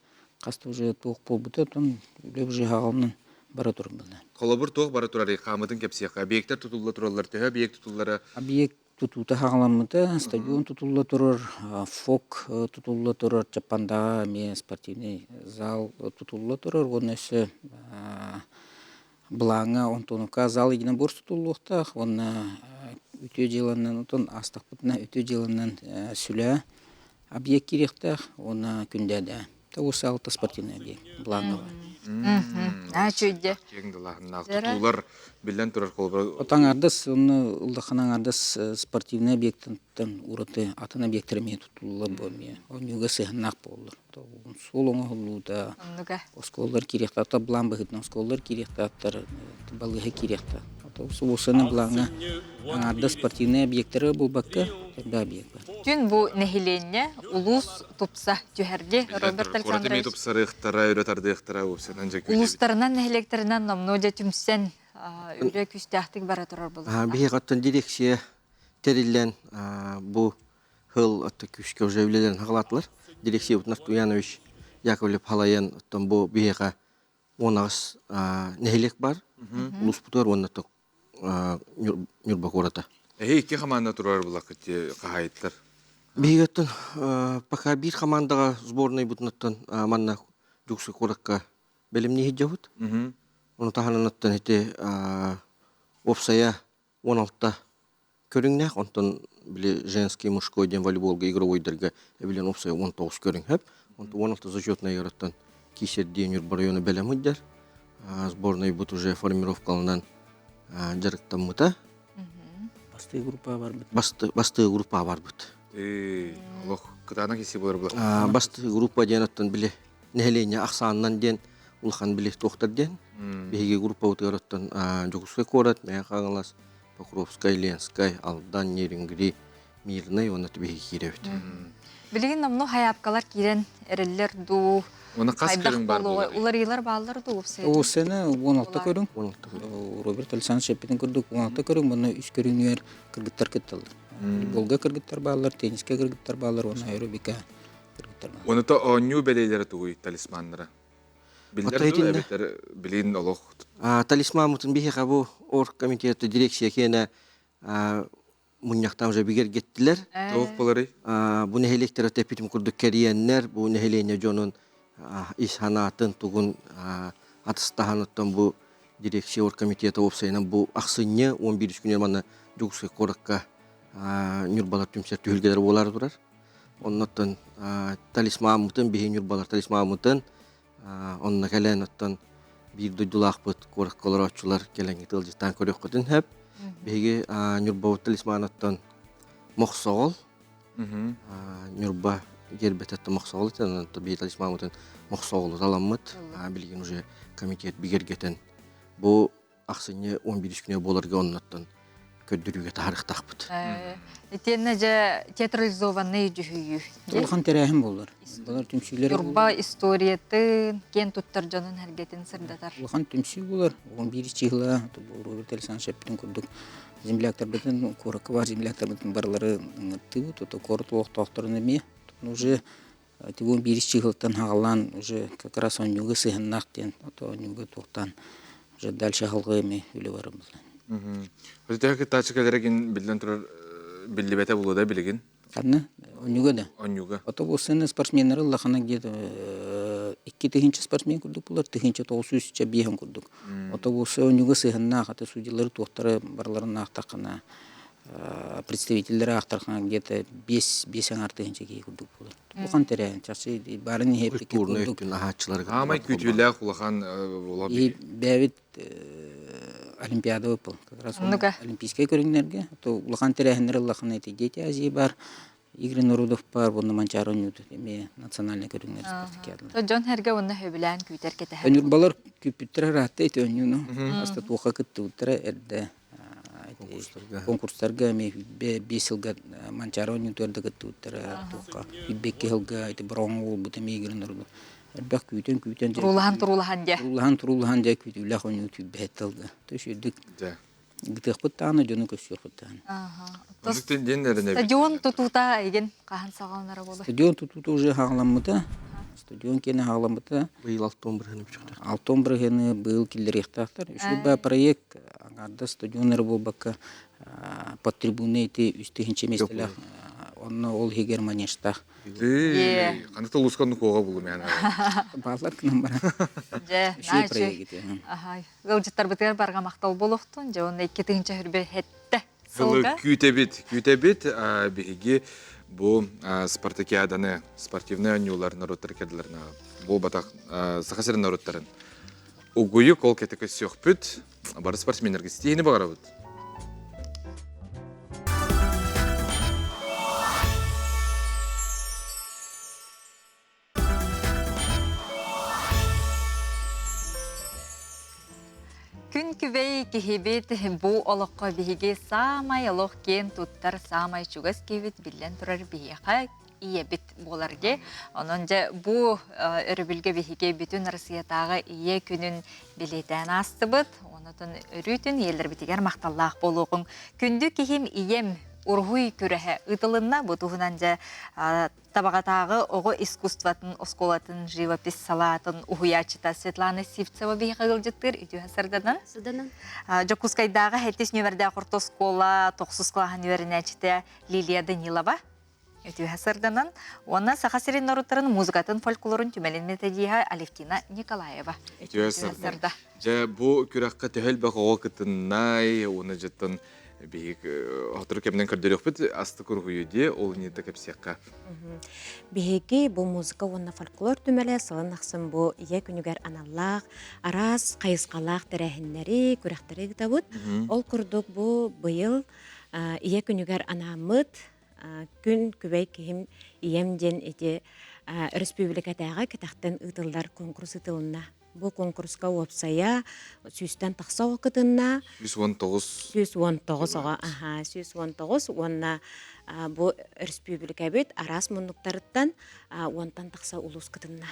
Хаста уже туох буолбута, оттон үлэ уже хаҕалынан бара турбута. Холобур, туох бара турарый? Хаамытын кэпсиэххэ. Объектар тутулла тураллар. Төһө объект тутуллара? Объект тутуута хаҕаламмыта, стадион тутулла турар, ФОК тутулла турар, Чаппандаҕа эмиэ спортивный зал тутулла турар уонна өссө былааҥҥа Антоновка зал единоборств тутуллуохтаах уонна үтүө дьыаланан отон аастахпытына үтүө дьыаланан сүлээ объект киириэхтээх уонна күндээдэ. Тоҕус алта спортивный объект былааҥҥа бар. Үчүйде. Киэҥ далааһыннаах тутуулар биллэн турар холобура. От аҥаардас онно улахан аҥаардас спортивный объектыттан ураты атын объектар эмиэ тутуллар бу эмиэ оонньууга сыһыаннаах буоллар. Суол оҥоһуллуута, оскуолалар киириэхтаахтар, былаан быһыытынан оскуолалар киириэхтаахтар, балыыһа киириэхтээх. Субуусаны былааҥҥа аҥаардас спортивнай объектары булбакка, элбэх объект бар. Түн бу нэһилиэнньэ улуус тупса түһэрди Роберт Александрович. тупсарыахтара, өрө тардыахтара, уопсайынан дьэ Улуустарынан, нэһилиэктэринэн номнуо дьэ түмсэн үлэ күүстээхтик бара турар буолуохтаах. Биһиэхэ оттон дирекция тэриллэн бу хыл отто күүскэ уже үлэлэрин хаҕалаатылар. Дирекция Артур Янович Яковлев халайан оттон бу биһиэхэ 18 нэһилиэк бар. Улууспутугар уонна Ньурба куората. Эһи икки хамаанда турар булакыт хаһайыттар. Биһигиттэн пока биир хамаандаҕа сборнайбытыттан манна Дьуксу куоракка бэлэмнии сылдьабыт. Ону таһынан ити уопсайа 16 көрүҥнээх, онтон били женский, мужской диэн волейболга игровойдарга эбилэн уопсайа 19 көрүҥ хөп. Онтон 16 зачетнай ыараттан киисэрдии Ньурба району бэлэм сылдьар. Сборнайбыт уже формировкаланан дьарыктаммыта. Бастыы группа барбыт. Бастыы группа барбыт. Олох кытаанах исси болар була. Бастыы группа диэн оттон били нэһилиэнньэ ахсаанынан диэн улахан били туохтар диэн. Биһиги группабытыгар оттон Дьокуускай куорат, Мэҥэ Хаҥалас, Покровскай, Ленскай, Алдан, Нерюнгри, Мирный уонна биһиги киирэбит. Билигин номнуо хайаапкалар киирэн эрэллэр дуу? Уонна хас көрүҥ бар буолуой? Уларыйыылар бааллар дуу? Уопсайына 16 көрүҥ. Роберт Александрович эппитин курдук 16 көрүҥ, уонна үс көрүҥүгэр кыргыттар кытталлар. Волга кыргыттар бааллар, теннискэ кыргыттар бааллар уонна аэробика кыргыттар бааллар. Уонна то оонньуу бэлиэлэрэ тугуй талисманнара? Биллэр дуу эбэтэр билин олох? Талисмаммытын биһиэхэ бу оргкомитета дирекция киэнэ мунньахтаан уже бигэргэттилэр. Туох буоларый? Бу нэһилиэктэр эппитим курдук кэрийэннэр, бу нэһилиэнньэ дьонун ис санаатын, тугун атыстаһан оттон бу дирекция оргкомитета уопсайынан бу ахсынньы 11 күнүгэр манна Дьокуускай куоракка Ньурбалар түмсэр түһүлгэлэр буолаары турар. Оннуттан талисмаммытын, биһи Ньурбалар талисмаммытын онно кэлэн оттон биир дойдулаахпыт куоракка олорооччулар кэлэҥҥит ыалдьыттаан көрүөххүтүн сөп. Биһиги Ньурбабыт талисманыттан Мохсоҕол, Ньурба гербэтеттэн Мохсоҕол этэн, биһи талисмаммытын Мохсоҕолу таламмыт. Билигин уже комитет бигэргэтэн бу ахсынньы 11 күнэ буоларга оннуттан көрдөрүүгэ таһаарыахтаахпыт. Итиэннэ дьэ театрализованный дьүһүйүү. Улахан тэрээһин буолар. Булар түмсүүлэр Турба историятын, киэн туттар дьонун эргэтин сырдатар. Улахан түмсүү буолар. 11 чыһыла Роберт Александрович эппитин курдук земляктарбытын, куоракка баар земляктарбытын барылары ыҥыртыыбыт, ото куорат олохтоохторун эмиэ. Уже Тигун биир чыһылтан хаҕалаан уже как раз оонньууга сыһыннаах диэн ото оонньууга туохтаан уже дальше аһылгы эми үлэ барар буолла. Төһө кыттааччы кэлэригин биллэн турар биллибэтэ буолуо да билигин? Ханна? Оонньууга да? Оонньууга. Ото бу сцена спортсменнары улахана где-то 2000 спортсмен курдук булар, 1900 чэ курдук. Ото бу оонньууга сыһыннаах, ата судьялары туохтары барыларын аахтаххына представителлэри аахтархана где-то биэс биэс аҥаар тыһыынча киһи курдук буолар. Улахан тэрээһин чахчы баарын иһэппикки курдук. аһааччыларга. Аамай күүтүүлээх улахан буола Бэйэбит Олимпиада выпал. Как раз олимпийскай көрүҥнэргэ. То улахан тэрээһиннэр улахан эти Дети Азии бар, Игры народов бар, уонна Манчаары оонньууту эмиэ национальный көрүҥнэр спартакиадалар. Дьон эргэ уонна сөбүлээн күүтэр кэтэһэр. Ньурбалар күүппүттэрэ ыраатта ити оонньууну. Аста туохха кыттыбыттара эрдэ конкурстарга эмиэ биэс сылга Манчаары оонньуутугар да кыттыбыттара туохха 22 сылга ити бороҕоҥҥо буолбут эмиэ Игры народов элбэх күүтэн күүтэн туруулаһан туруулаһан дьэ туруулаһан туруулаһан дьэ күүтүүлээх оонньуу түүрбэһэт тылга то есть үрдүк Гытыахпыт даҕаны дьону көрсүөхпүт даҕаны. Стадион тутуута эйигин хаһан саҕаланара буолуой? Стадион тутуута уже хаҕаламмыта. Стадион киэнэ хаҕаламмыта. Быйыл алтон бырыһыаны бүтүөхтэр. Алтон бырыһыаны быйыл киллэриэхтээхтэр. Үчүгэй проект аҥаардас стадион эрэ буолбакка под трибуна ити үс тыһыынча миэстэлээх онно ол иһигэр манежтаах Ханнык да улууска оннук уоҕа булум яна. Баалар гынан баран. Дьэ, наачы. Ыалдьыттарбытыгар барҕа махтал буолуохтун. Дьэ, уонна 2027 сылга. Күүтэбит, күүтэбит. Биһиги бу спартакиаданы, спортивный оонньуулар норуоттар кэдилэрин буолбатах Саха сирин норуоттарын. Угуйук ол кэтэ көссүөхпүт. Бары спортсменнерге ситиһини баҕарабыт. Күн күбэй киһибит бу олоххо биһиги саамай олох киэн туттар саамай чугас киһибит биллэн турар биһиэхэ ийэбит буолар дии. Онон дьэ бу өрөбүлгэ биһиги бүтүн Россиятааҕы ийэ күнүн бэлиэтээн аастыбыт. Онотон өрүүтүн ийэлэрбитигэр махталлаах буолуоҕуҥ. Күндү киһим ийэм уруһуй күрэһэ ыытылынна. Бу туһунан дьэ Табаҕатааҕы оҕо искусствотын оскуолатын живопись салаатын уһуйааччыта Светлана Сивцева биһиэхэ ыалдьыттыыр үтүө сарданан. Сарданан. Дьокуускайдааҕы сэттис нүөмэрдээх орто оскуола тохсус кылааһын үөрэнээччитэ Лилия Данилова үтүө сарданан уонна Саха сирин норуттарын музыкатын фольклорун түмэлин методиһа Алевтина Николаева. Үтүө сарда. Дьэ, бу күрэххэ төһө элбэх оҕо кытыннай, уонна дьыттан биһик сотору кэминэн көрдөрүөхпүт астык уруһуйу дии, ол инниттэ кэпсиэххэ. Биһиги бу музыка уонна фольклор түмэлэ сылын ахсын бу ийэ күнүгэр аналлаах араас хайысхалаах тэрээһиннэри, күрэхтэри ыытабыт. Ол курдук бу быйыл ийэ күнүгэр анааммыт күн күбэй киһим ийэм диэн ити өрөспүүбүлүкэтээҕи кэтэхтэн ыытыллар конкурс ыытылынна. Бу конкурска уопсайа сүүстэн тахса оҕо кытынна. 119. 119 оҕо, аха, 119 уонна бу өрөспүүбүлүкэбит араас муннуктарыттан уонтан тахса улуус кытынна.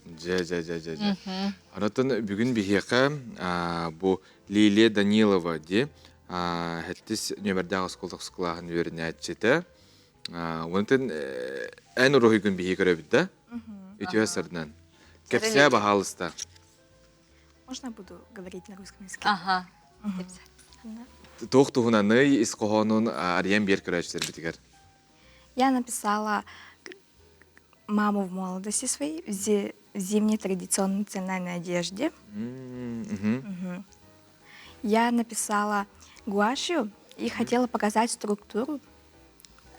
Дьэ, дьэ, дьэ, дьэ, дьэ. Анатын бүгүн биһиэхэ бу Лилия Данилова ди хэттис нүөмэрдээх оскуола кылааһын үөрэнээччитэ. Онтон эн уруһуйгун биһи көрөбүт да? Үтүө сырдынан. Кэпсээ баһаалыста. Можно буду говорить на русском языке? Ага. Туох туһунаный ис хоһоонун арыйан биэр көрөөччүлэрбитигэр. Я написала маму в молодости своей в зимней традиционной национальной одежде. Угу. Я написала гуашью и хотела показать структуру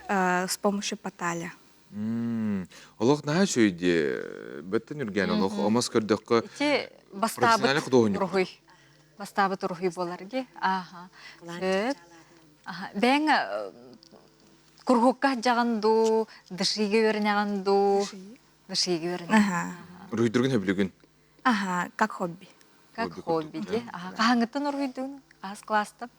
с помощью поталя. Олох наһаа үчүгэй дии. Бөттөн үргээн олох омос көрдөххө Ити бастаабыт уруһуй. Бастаабыт уруһуй буолар дии. Ааха. Сөп. Бэйэҥ курһукка дьаҕын дуу, дышиигэ үөрэнэҕин дуу? Дышиигэ үөрэнэҕин. Ага. Уруһуйдургун хөбүлүгүн? Ага, как хобби. Как хобби дии. Аха. Хаһаҥыттан уруһуйдугун? Аас класстан?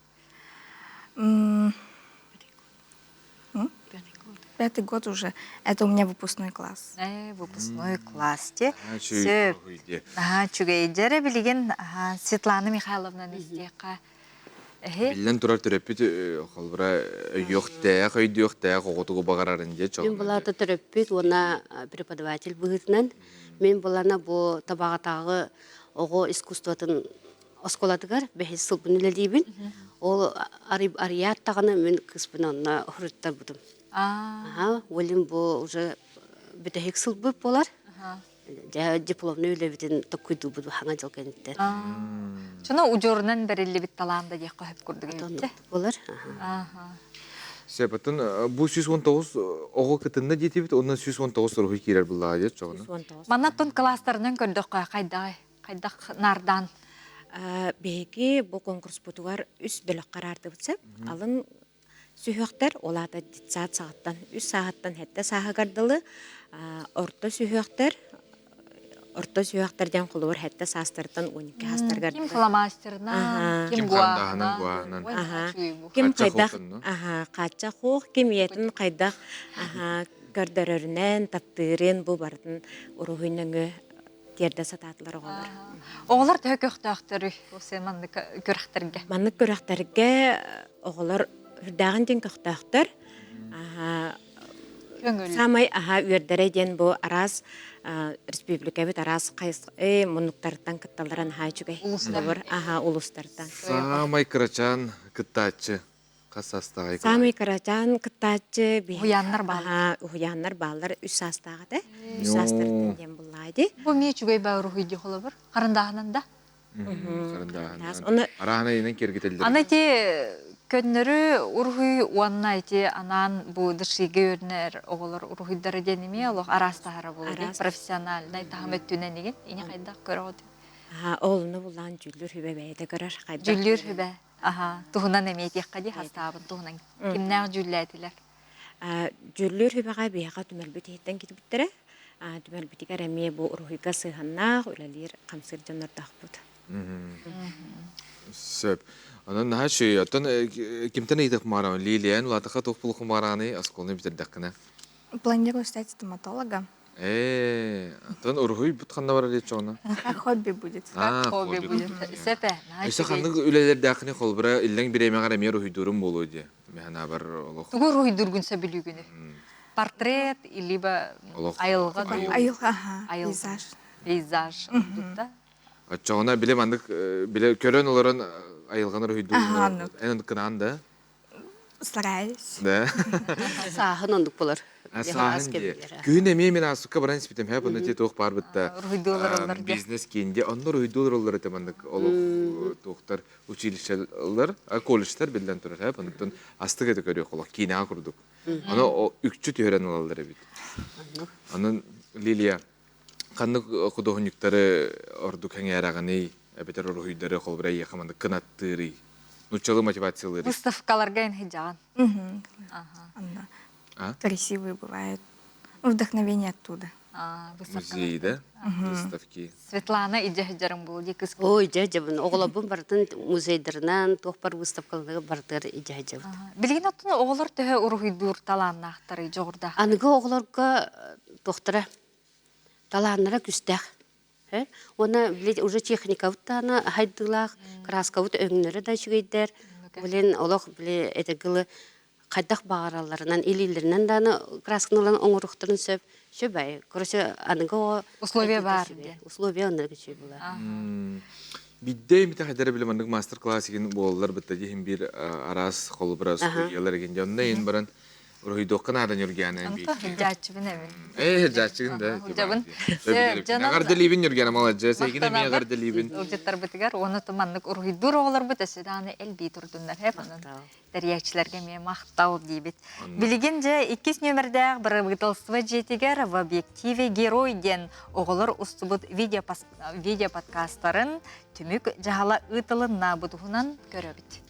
Пятый год уже. Это у меня выпускной класс. Выпускной класс те. Сөп. Аха, үчүгэй. Дьэрэ билигин Светлана Михайловна истиэххэ. Биллэн турар төрөппүт холбура өйүөхтээх, өйдүөхтээх оҕотугу баҕарарын дьэ Мин булаата төрөппүт уонна преподаватель быһыытынан мин булана бу табаҕатааҕы оҕо искусствотын оскуолатыгар бэһис сылбын үлэлиибин. Ол арыйаат даҕаны мин кыыспын онно уруттарбытым. Аха, Уолим бу уже бүтэһик сылбыт буолар. Дьэ, дипломный үлэбитин токкуйдуубут хаҥа дьыл кэнниттэн. Чуну удьуорунан бэриллибит талаан да диэххэ сөп курдук эбит. Болар. Сөп, оттон бу 119 оҕо кытынна диэтибит, онон 119 уруһуй киирэр буллаҕа диэт чоҕуна. Манна оттон кылаастарынан көрдөххө хайдаҕай? Хайдах наардаан? Биһиги бу конкурспутугар үс бөлөх хараардыбыт сөп. Алын сүһүөхтэр, ол аата детсад саҕаттан үс сааһыттан сэттэ сааһыгар дылы орто сүһүөхтэр, орто сүһүөхтэр диэн холобур сэттэ саастартан 12 саастарыгар Ким фломастерынан, ким гуаһынан. Ким хайдах хааччах хуох, ким ийэтин хайдах көрдөрөрүнэн, таптыырын бу барытын уруһуй нөҥүө тиэрдэ сатаатылар оҕолор. Оҕолор төһө көхтөөхтөрүй осы маннык күрэхтэргэ? Маннык күрэхтэргэ оҕолор үрдээҕин диэн көхтөөхтөр. Саамай аһа үөрдэрэ диэн бу араас республикабыт араас муннуктарыттан кытталлара наһаа үчүгэй. Улуустар. Аха улуустартан. Саамай кырачаан кыттааччы Хас саастааҕый? Саамай кырачаан кыттааччы Уһуйааннар бааллар. Уһуйааннар бааллар үс саастаах этэ. Үс саастарыттан диэн буллаа ди. Бу эмиэ үчүгэй баа уруһуй дии холобур. Харандааһынан да? Харандааһынан. Оны Арааһына инэн киэргэтэллэр. Аны ити көннөрү уруһуй уонна ити анаан бу дышига үөрэнэр оҕолор уруһуйдара диэн эмиэ олох араастаһара буолуо профессиональнай таһым өттүнэн игин ини хайдах көрөҕүт? Олуну булаан дьүүллүүр сүбэ бэйэтэ көрөр. Дьүүллүүр сүбэ. Аха, туһунан эмиэ этиэххэ дии хастаабын туһунан. Кимнээх дьүүллээтилэр? Дьүүллүүр сүбэҕэ биһиэхэ түмэлбит иһиттэн киирбиттэрэ. Түмэлбитигэр эмиэ бу уруһуйга сыһыаннаах үлэлиир хамсыыр дьоннордоохпут. Сөп. Онон наһаа үчүгэй. Оттон кимтэн ыйытык мааран Лилиян улаатахха туох булух маараны оскуоланы бүтэрдэххинэ? Планирую стать стоматологом. Ээ, оттон уруһуй бут ханна барар диэччи Как хобби будет. А, хобби будет. Сөп ээ. Өссө ханнык үлэлэрдээххини холбура иллэҥ бириэмэҕэр эмиэ уруһуйдуурум буолуо дии. Механабар олох. Тугу уруһуйдуургун сөбүлүүгүнүй? Портрет, либо айылҕа Айылҕа, пейзаж. Пейзаж да? Оччоҕуна били маннык били көрөн олорон айылҕаны уруһуйдуур эн кынаан да? Стараюсь. Да. Сааһын оннук болар. Сааһын дии. Күһүн эмиэ мин аасыкка баран испитим һэ бұны туох баар бытта бизнес киинде онно уруһуйдуулар оллар этэ маннык олох туохтар училищелар колледжтар биллэн турар һэ онтон астык этэ көрүөх олох киинэҕэ курдук. Аны үкчү түһэрэн ылаллар эбит. Онон Лилия ханнык худуоһунньуктары ордук эҥээрэҕиний эбэтэр уруһуйдары холобура эйиэхэ маннык кынаттыырый нуччалыы мотивациялыырый выставкаларга эн сылдьаҕын Красивые бывают. Вдохновение оттуда. Музей, да? Выставки. Светлана идьэ сылдьарым буолуо дии кыс. Ой, дьэ, дьэбин. Оҕолорбун барытын музейдарынан, туох бар выставкаларга барытыгар идьэ сылдьабыт. Билигин оттон оҕолор төһө уруһуйдуур талааннаахтарый, дьоҕурдаахтарый? Аныгы оҕолорго туохтара талааннара күстээх. Уонна билет уже техникабыт даҕаны хайдыылаах, краскабыт өҥнөрө да үчүгэйдэр. Блин, олох били этигылы хайдах баҕаралларынан, илиилэринэн даҕаны красканы ылан оҥоруохтарын сөп. Сөп бай. Короче, аныгы оҕо Условия баар. Условия оннук үчүгэй буолар. Бидде имите хайдара биле маннык мастер-класс игин буолалар бытта дихин бир араас холобура студиялар игин дьонно ин баран Уруһуйдуохха наада Ньургиана Онто сылдьааччыбын эбин. Ээ, сылдьааччыгын да. Сылдьабын. Эҕэрдэлиибин Ньургиана, маладьыас. Эйигин эмиэ эҕэрдэлиибин. Ылдьыттарбытыгар уонна маннык уруһуйдуур оҕолорбут өссө даҕаны элбии турдуннар һэп онон тэрийээччилэргэ эмиэ махтал диибит. Билигин дьэ иккис нүөмэрдээх бырабыыталыстыба дьиэтигэр в объективе герой диэн оҕолор устубут видеоподкастарын түмүк дьаһала ыытылынна бу туһунан көрөбүт.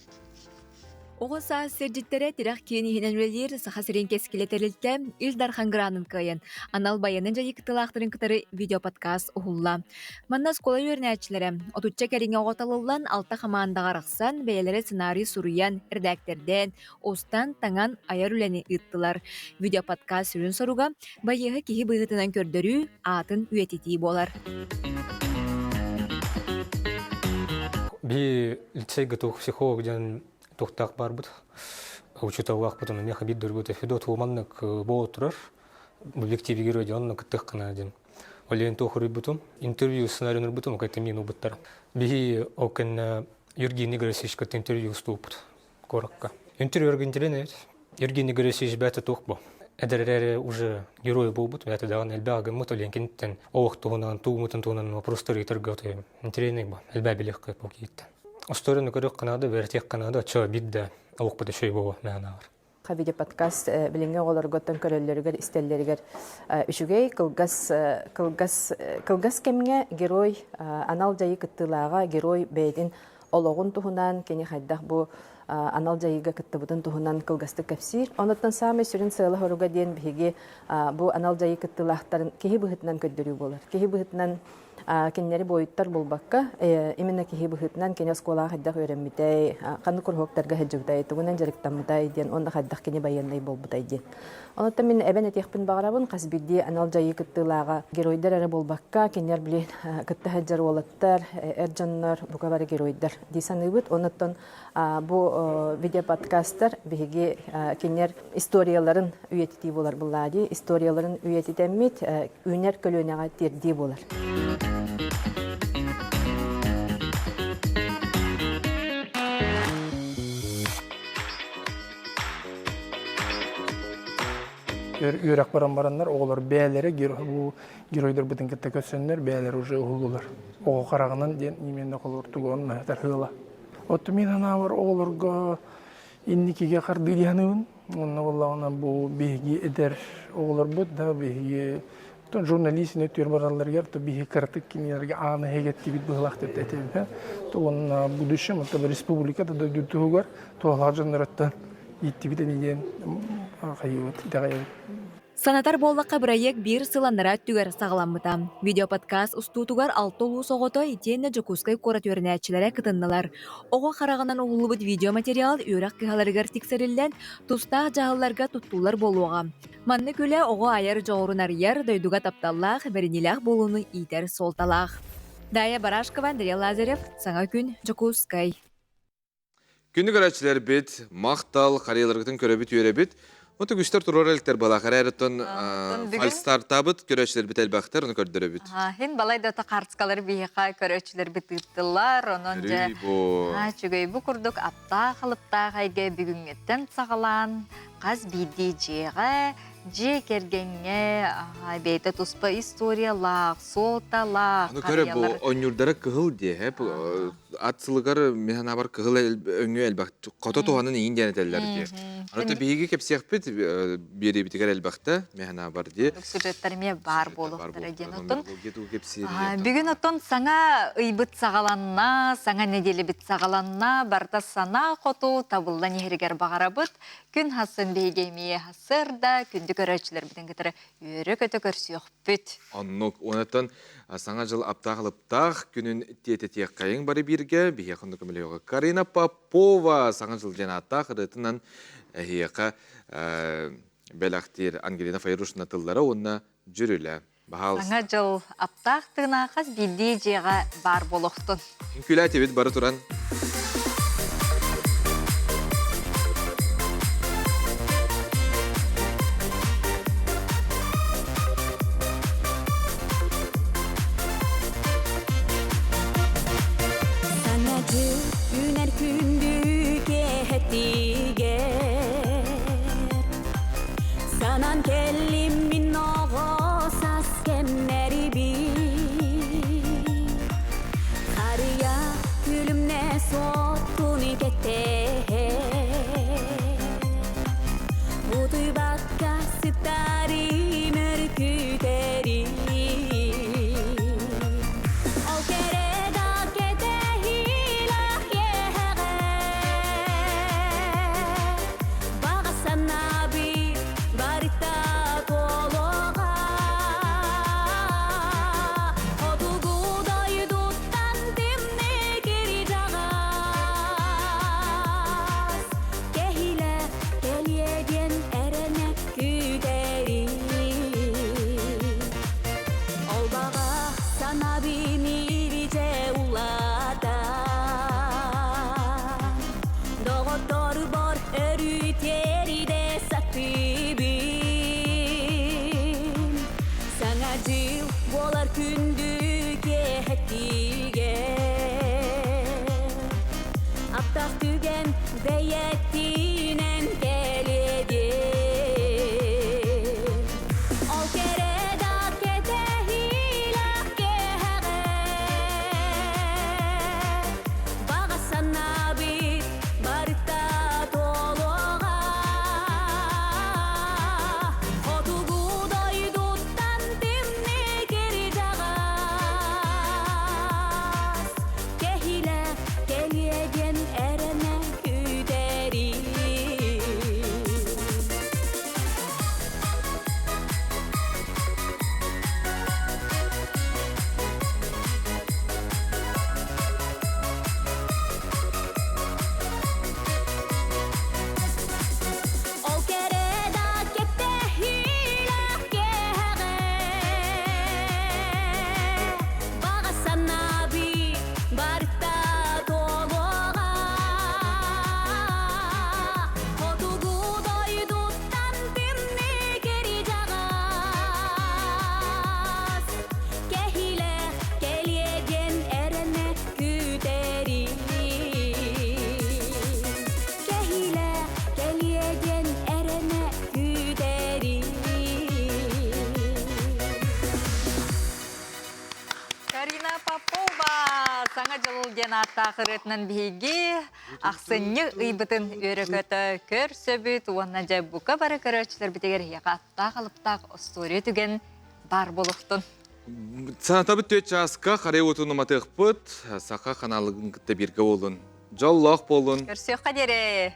Оҕо саас сирдьиттэрэ тирэх киэн иһинэн үлэлиир Саха сирин кэскилэ тэрилтэ Ил Дархан гранын кыайан, анал байыаннай дьайыы кыттыылаахтарын кытары видеоподкаст уһулла. Манна оскуола үөрэнээччилэрэ отучча кэриҥэ оҕо талыллан, алта хамаандаҕа арахсан, бэйэлэрэ сценарий суруйан, эрэдээктэрдээн, устан, таҥан айар үлэни ыыттылар. Видеоподкаст сүрүн соруга байыаһы киһи быһыытынан көрдөрүү, аатын үйэтитии буолар. Би лицейгэ туох психолог диэн туохтаах барбыт учууталлаахпыт онно миэхэ биир доргута Федот маннык буола турар объективигер диэн онно кыттыаххына диэн ол иһин туох уруйбутум интервью сценарийын уруйбутум ол мин убуттар биһи ол кэннэ Евгений Григорьевич кытта интервью устууппут куоракка. Интервью интеллигент Евгений Григорьевич бэйэтэ туох бу эдэр эрээри уже герой буолбут бэйэтэ даҕаны элбэх гыммыт ол киниттэн олох туһунан тугумутун туһунан вопростары ыытарга интеллигентный бу элбэх билиэххэ бу киһиттэн Остуоруйаны көрүөххэ наада, үөрэтиэххэ наада, оччо биир да олохпут үчүгэй буолуо мээнэ ааҕар. Видеоподкаст билиҥҥи оҕолорготтон көрөллөрүгэр, истэллэригэр үчүгэй, кылгас, кылгас, кылгас кэмҥэ герой анал дьайыы кыттыылааҕа герой бэйэтин олоҕун туһунан, кини хайдах бу анал дьайыыга кыттыбытын туһунан кылгастык кэпсиир. Онуттан саамай сүрүн сыала-соруга диэн биһиги бу анал дьайыы кыттыылаахтарын киһи быһыытынан көрдөрүү буолар. Киһи быһыытынан кинилэри буойуттар булбакка, именно киһи быһыытынан кини оскуолаҕа хайдах үөрэммитэй, ханнык куруһуоктарга сылдьыбытай, тугунан дьарыктаммытай диэн уонна хайдах кини байыаннай буолбутай диэн. Онуттан мин эбэн этиэхпин баҕарабын, хас биирдии анал дьайыы кыттыылааҕа геройдар эрэ буолбакка, кинилэр били кытта сылдьар уолаттар, эр дьоннор, бука бары геройдар дии саныыбыт. Онуттан бу видеоподкастар биһиги кинилэр историяларын үйэтитии буолар буллаа дии, историяларын үйэтитэммит үүнэр көлүөнэҕэ тиэрдии буолар. Үөрэх баран бараннар оҕолор бэйэлэрэ бу геройдарбытын кытта көрсөннөр бэйэлэрэ уже уһуллулар. Оҕо хараҕынан диэн именно холобур тугун тархыала. Оттон мин санаабар оҕолорго инникигэ хардыы диһаныбын. Онно буоллаҕына бу биһиги эдэр оҕолорбут да биһиги Оттон журналист өттүгэр баралларыгар то биһи кыратык кинилэргэ ааны эһэгэттибит быһылаах деп этебин. То уонна будущем это республика да дойдутугар туһалаах дьоннорыттан ииттибит ини диэн хайыбыт итэҕэйэбит. Санатар буоллахха, бырайыак биир сыл анараа өттүгэр саҕаламмыта. Видеоподкаст устуутугар алта улуус оҕото итиэннэ Дьокуускай куорат үөрэнээччилэрэ кытыннылар. Оҕо хараҕынан уһуллубут видеоматериал үөрэх кыһаларыгар тиксэриллэн, тустаах дьаһалларга туттуллар буолуоҕа. Маннык үлэ оҕо айар дьоҕурун арыйар, дойдуга тапталлаах, бэриниилээх буолууну иитэр суолталаах. Дая Барашкова, Андрей Лазарев, Саҥа күн, Дьокуускай. Күндү көрөөччүлэрбит, махтал, харыйаларгытын көрөбүт, үөрэбит. Оту үгүстэр туруора иликтэр балаах эрээритон фальстартаабыт көрөөччүлэрбит элбэхтэр, ону көрдөрөбүт. Хин балай да картскалар биһиэхэ көрөөччүлэрбит ыыттылар, онон дьэ үчүгэй бу курдук аптаах алыптаах эйгэ бүгүҥҥүттэн саҕалаан хас биирдии дьиэҕэ, дьиэ кэргэҥҥэ бэйэтэ туспа историялаах, суолталаах Аны көрө бу онньурдара кыһыл диэ, ат сылыгар мин санаабар кыһыл өҥү элбэх хото туһанан иин диэн этэллэр дии. Аны биһиги кэпсиэхпит биэриэбитигэр элбэхтэ мин санаабар дии. Сюжеттар эмиэ баар буолуохтара диэн оттон бүгүн оттон саҥа ыйбыт саҕаланна, саҥа нэдиэлэбит саҕаланна, барыта санаа хоту табыллан иһэригэр баҕарабыт. Күн хасын биһиги эмиэ сырда күндү көрөөччүлэрбитин кытары үөрэ-көтө көрсүөхпүт. Оннук. Онтон Саҥа дьыл аптаах-алыптаах күнүн тиэтэтиэххэйиҥ бары бииргэ биһиэхэ онно көмөлөһүөҕэ. Карина Попова Саҥа дьыл диэн ааттаах ырыатынан эһиэхэ бэлэхтиир Ангелина Файрушина тыллара уонна дьүрүлэ. Баһаалыста. Саҥа дьыл аптаах тыына хас биирдии дьиэҕэ баар буолуохтун. Үҥкүүлээтибит бары туран. Саҥа дьыл үүнэр күндү киэһэтигэр Санан кэллим мин оҕо саас кэмнэрибин Харыйа күлүмнэ суоттун кэтэһэ Утуйбакка сытарым өр күүтэрим Ол кэрэ да кэтэһиилээх киэһэҕэ Баҕа санаабыт барыта туолуоҕа Хотугу дойдуттан тымныы кирдьэҕэс Кэһилэ кэлиэ диэн эрэнэ күүтэрим Ол баҕа санаабын илдьэ улаатан Доҕотторбор өрүү тиэрдэ сатыыбын Саҥа дьыл буолар күндү киэһэтигэр Аптаах түгэн бэйэтинэн кэлиэ Ол кэрэ да кэтэһиилээх киэһэҕэ Баҕа санаабыт барыта туолуоҕа Хотугу дойдуттан тымныы кирдьэҕэс Кэһилэ кэлиэ диэн эрэнэ күүтэрим Ол кэрэ да кэтэһиилээх киэһэҕэ Баҕа санаабыт барыта туолуоҕа Хотугу дойдуттан тымныы кирдьэҕэс Кэһилэ кэлиэ диэн эрэнэ күүтэрим Кэһилэ кэлиэ диэн эрэнэ күүтэрим Карина Попова Саҥа дьыл диэн ааттаах ырыатынан биһиги ахсынньы ыйбытын үөрэ-көтө көрсөбүт уонна дьэ бука бары көрөөччүлэрбитигэр эһиэхэ аттаах алыптаах остуоруйа түгэн. баар буолуохтун. Санатабыт түөрт чааска харай уотун уматыахпыт, саха ханаалыгын кытта бииргэ буолун. Дьоллоох буолун. Көрсүөххэ диэри!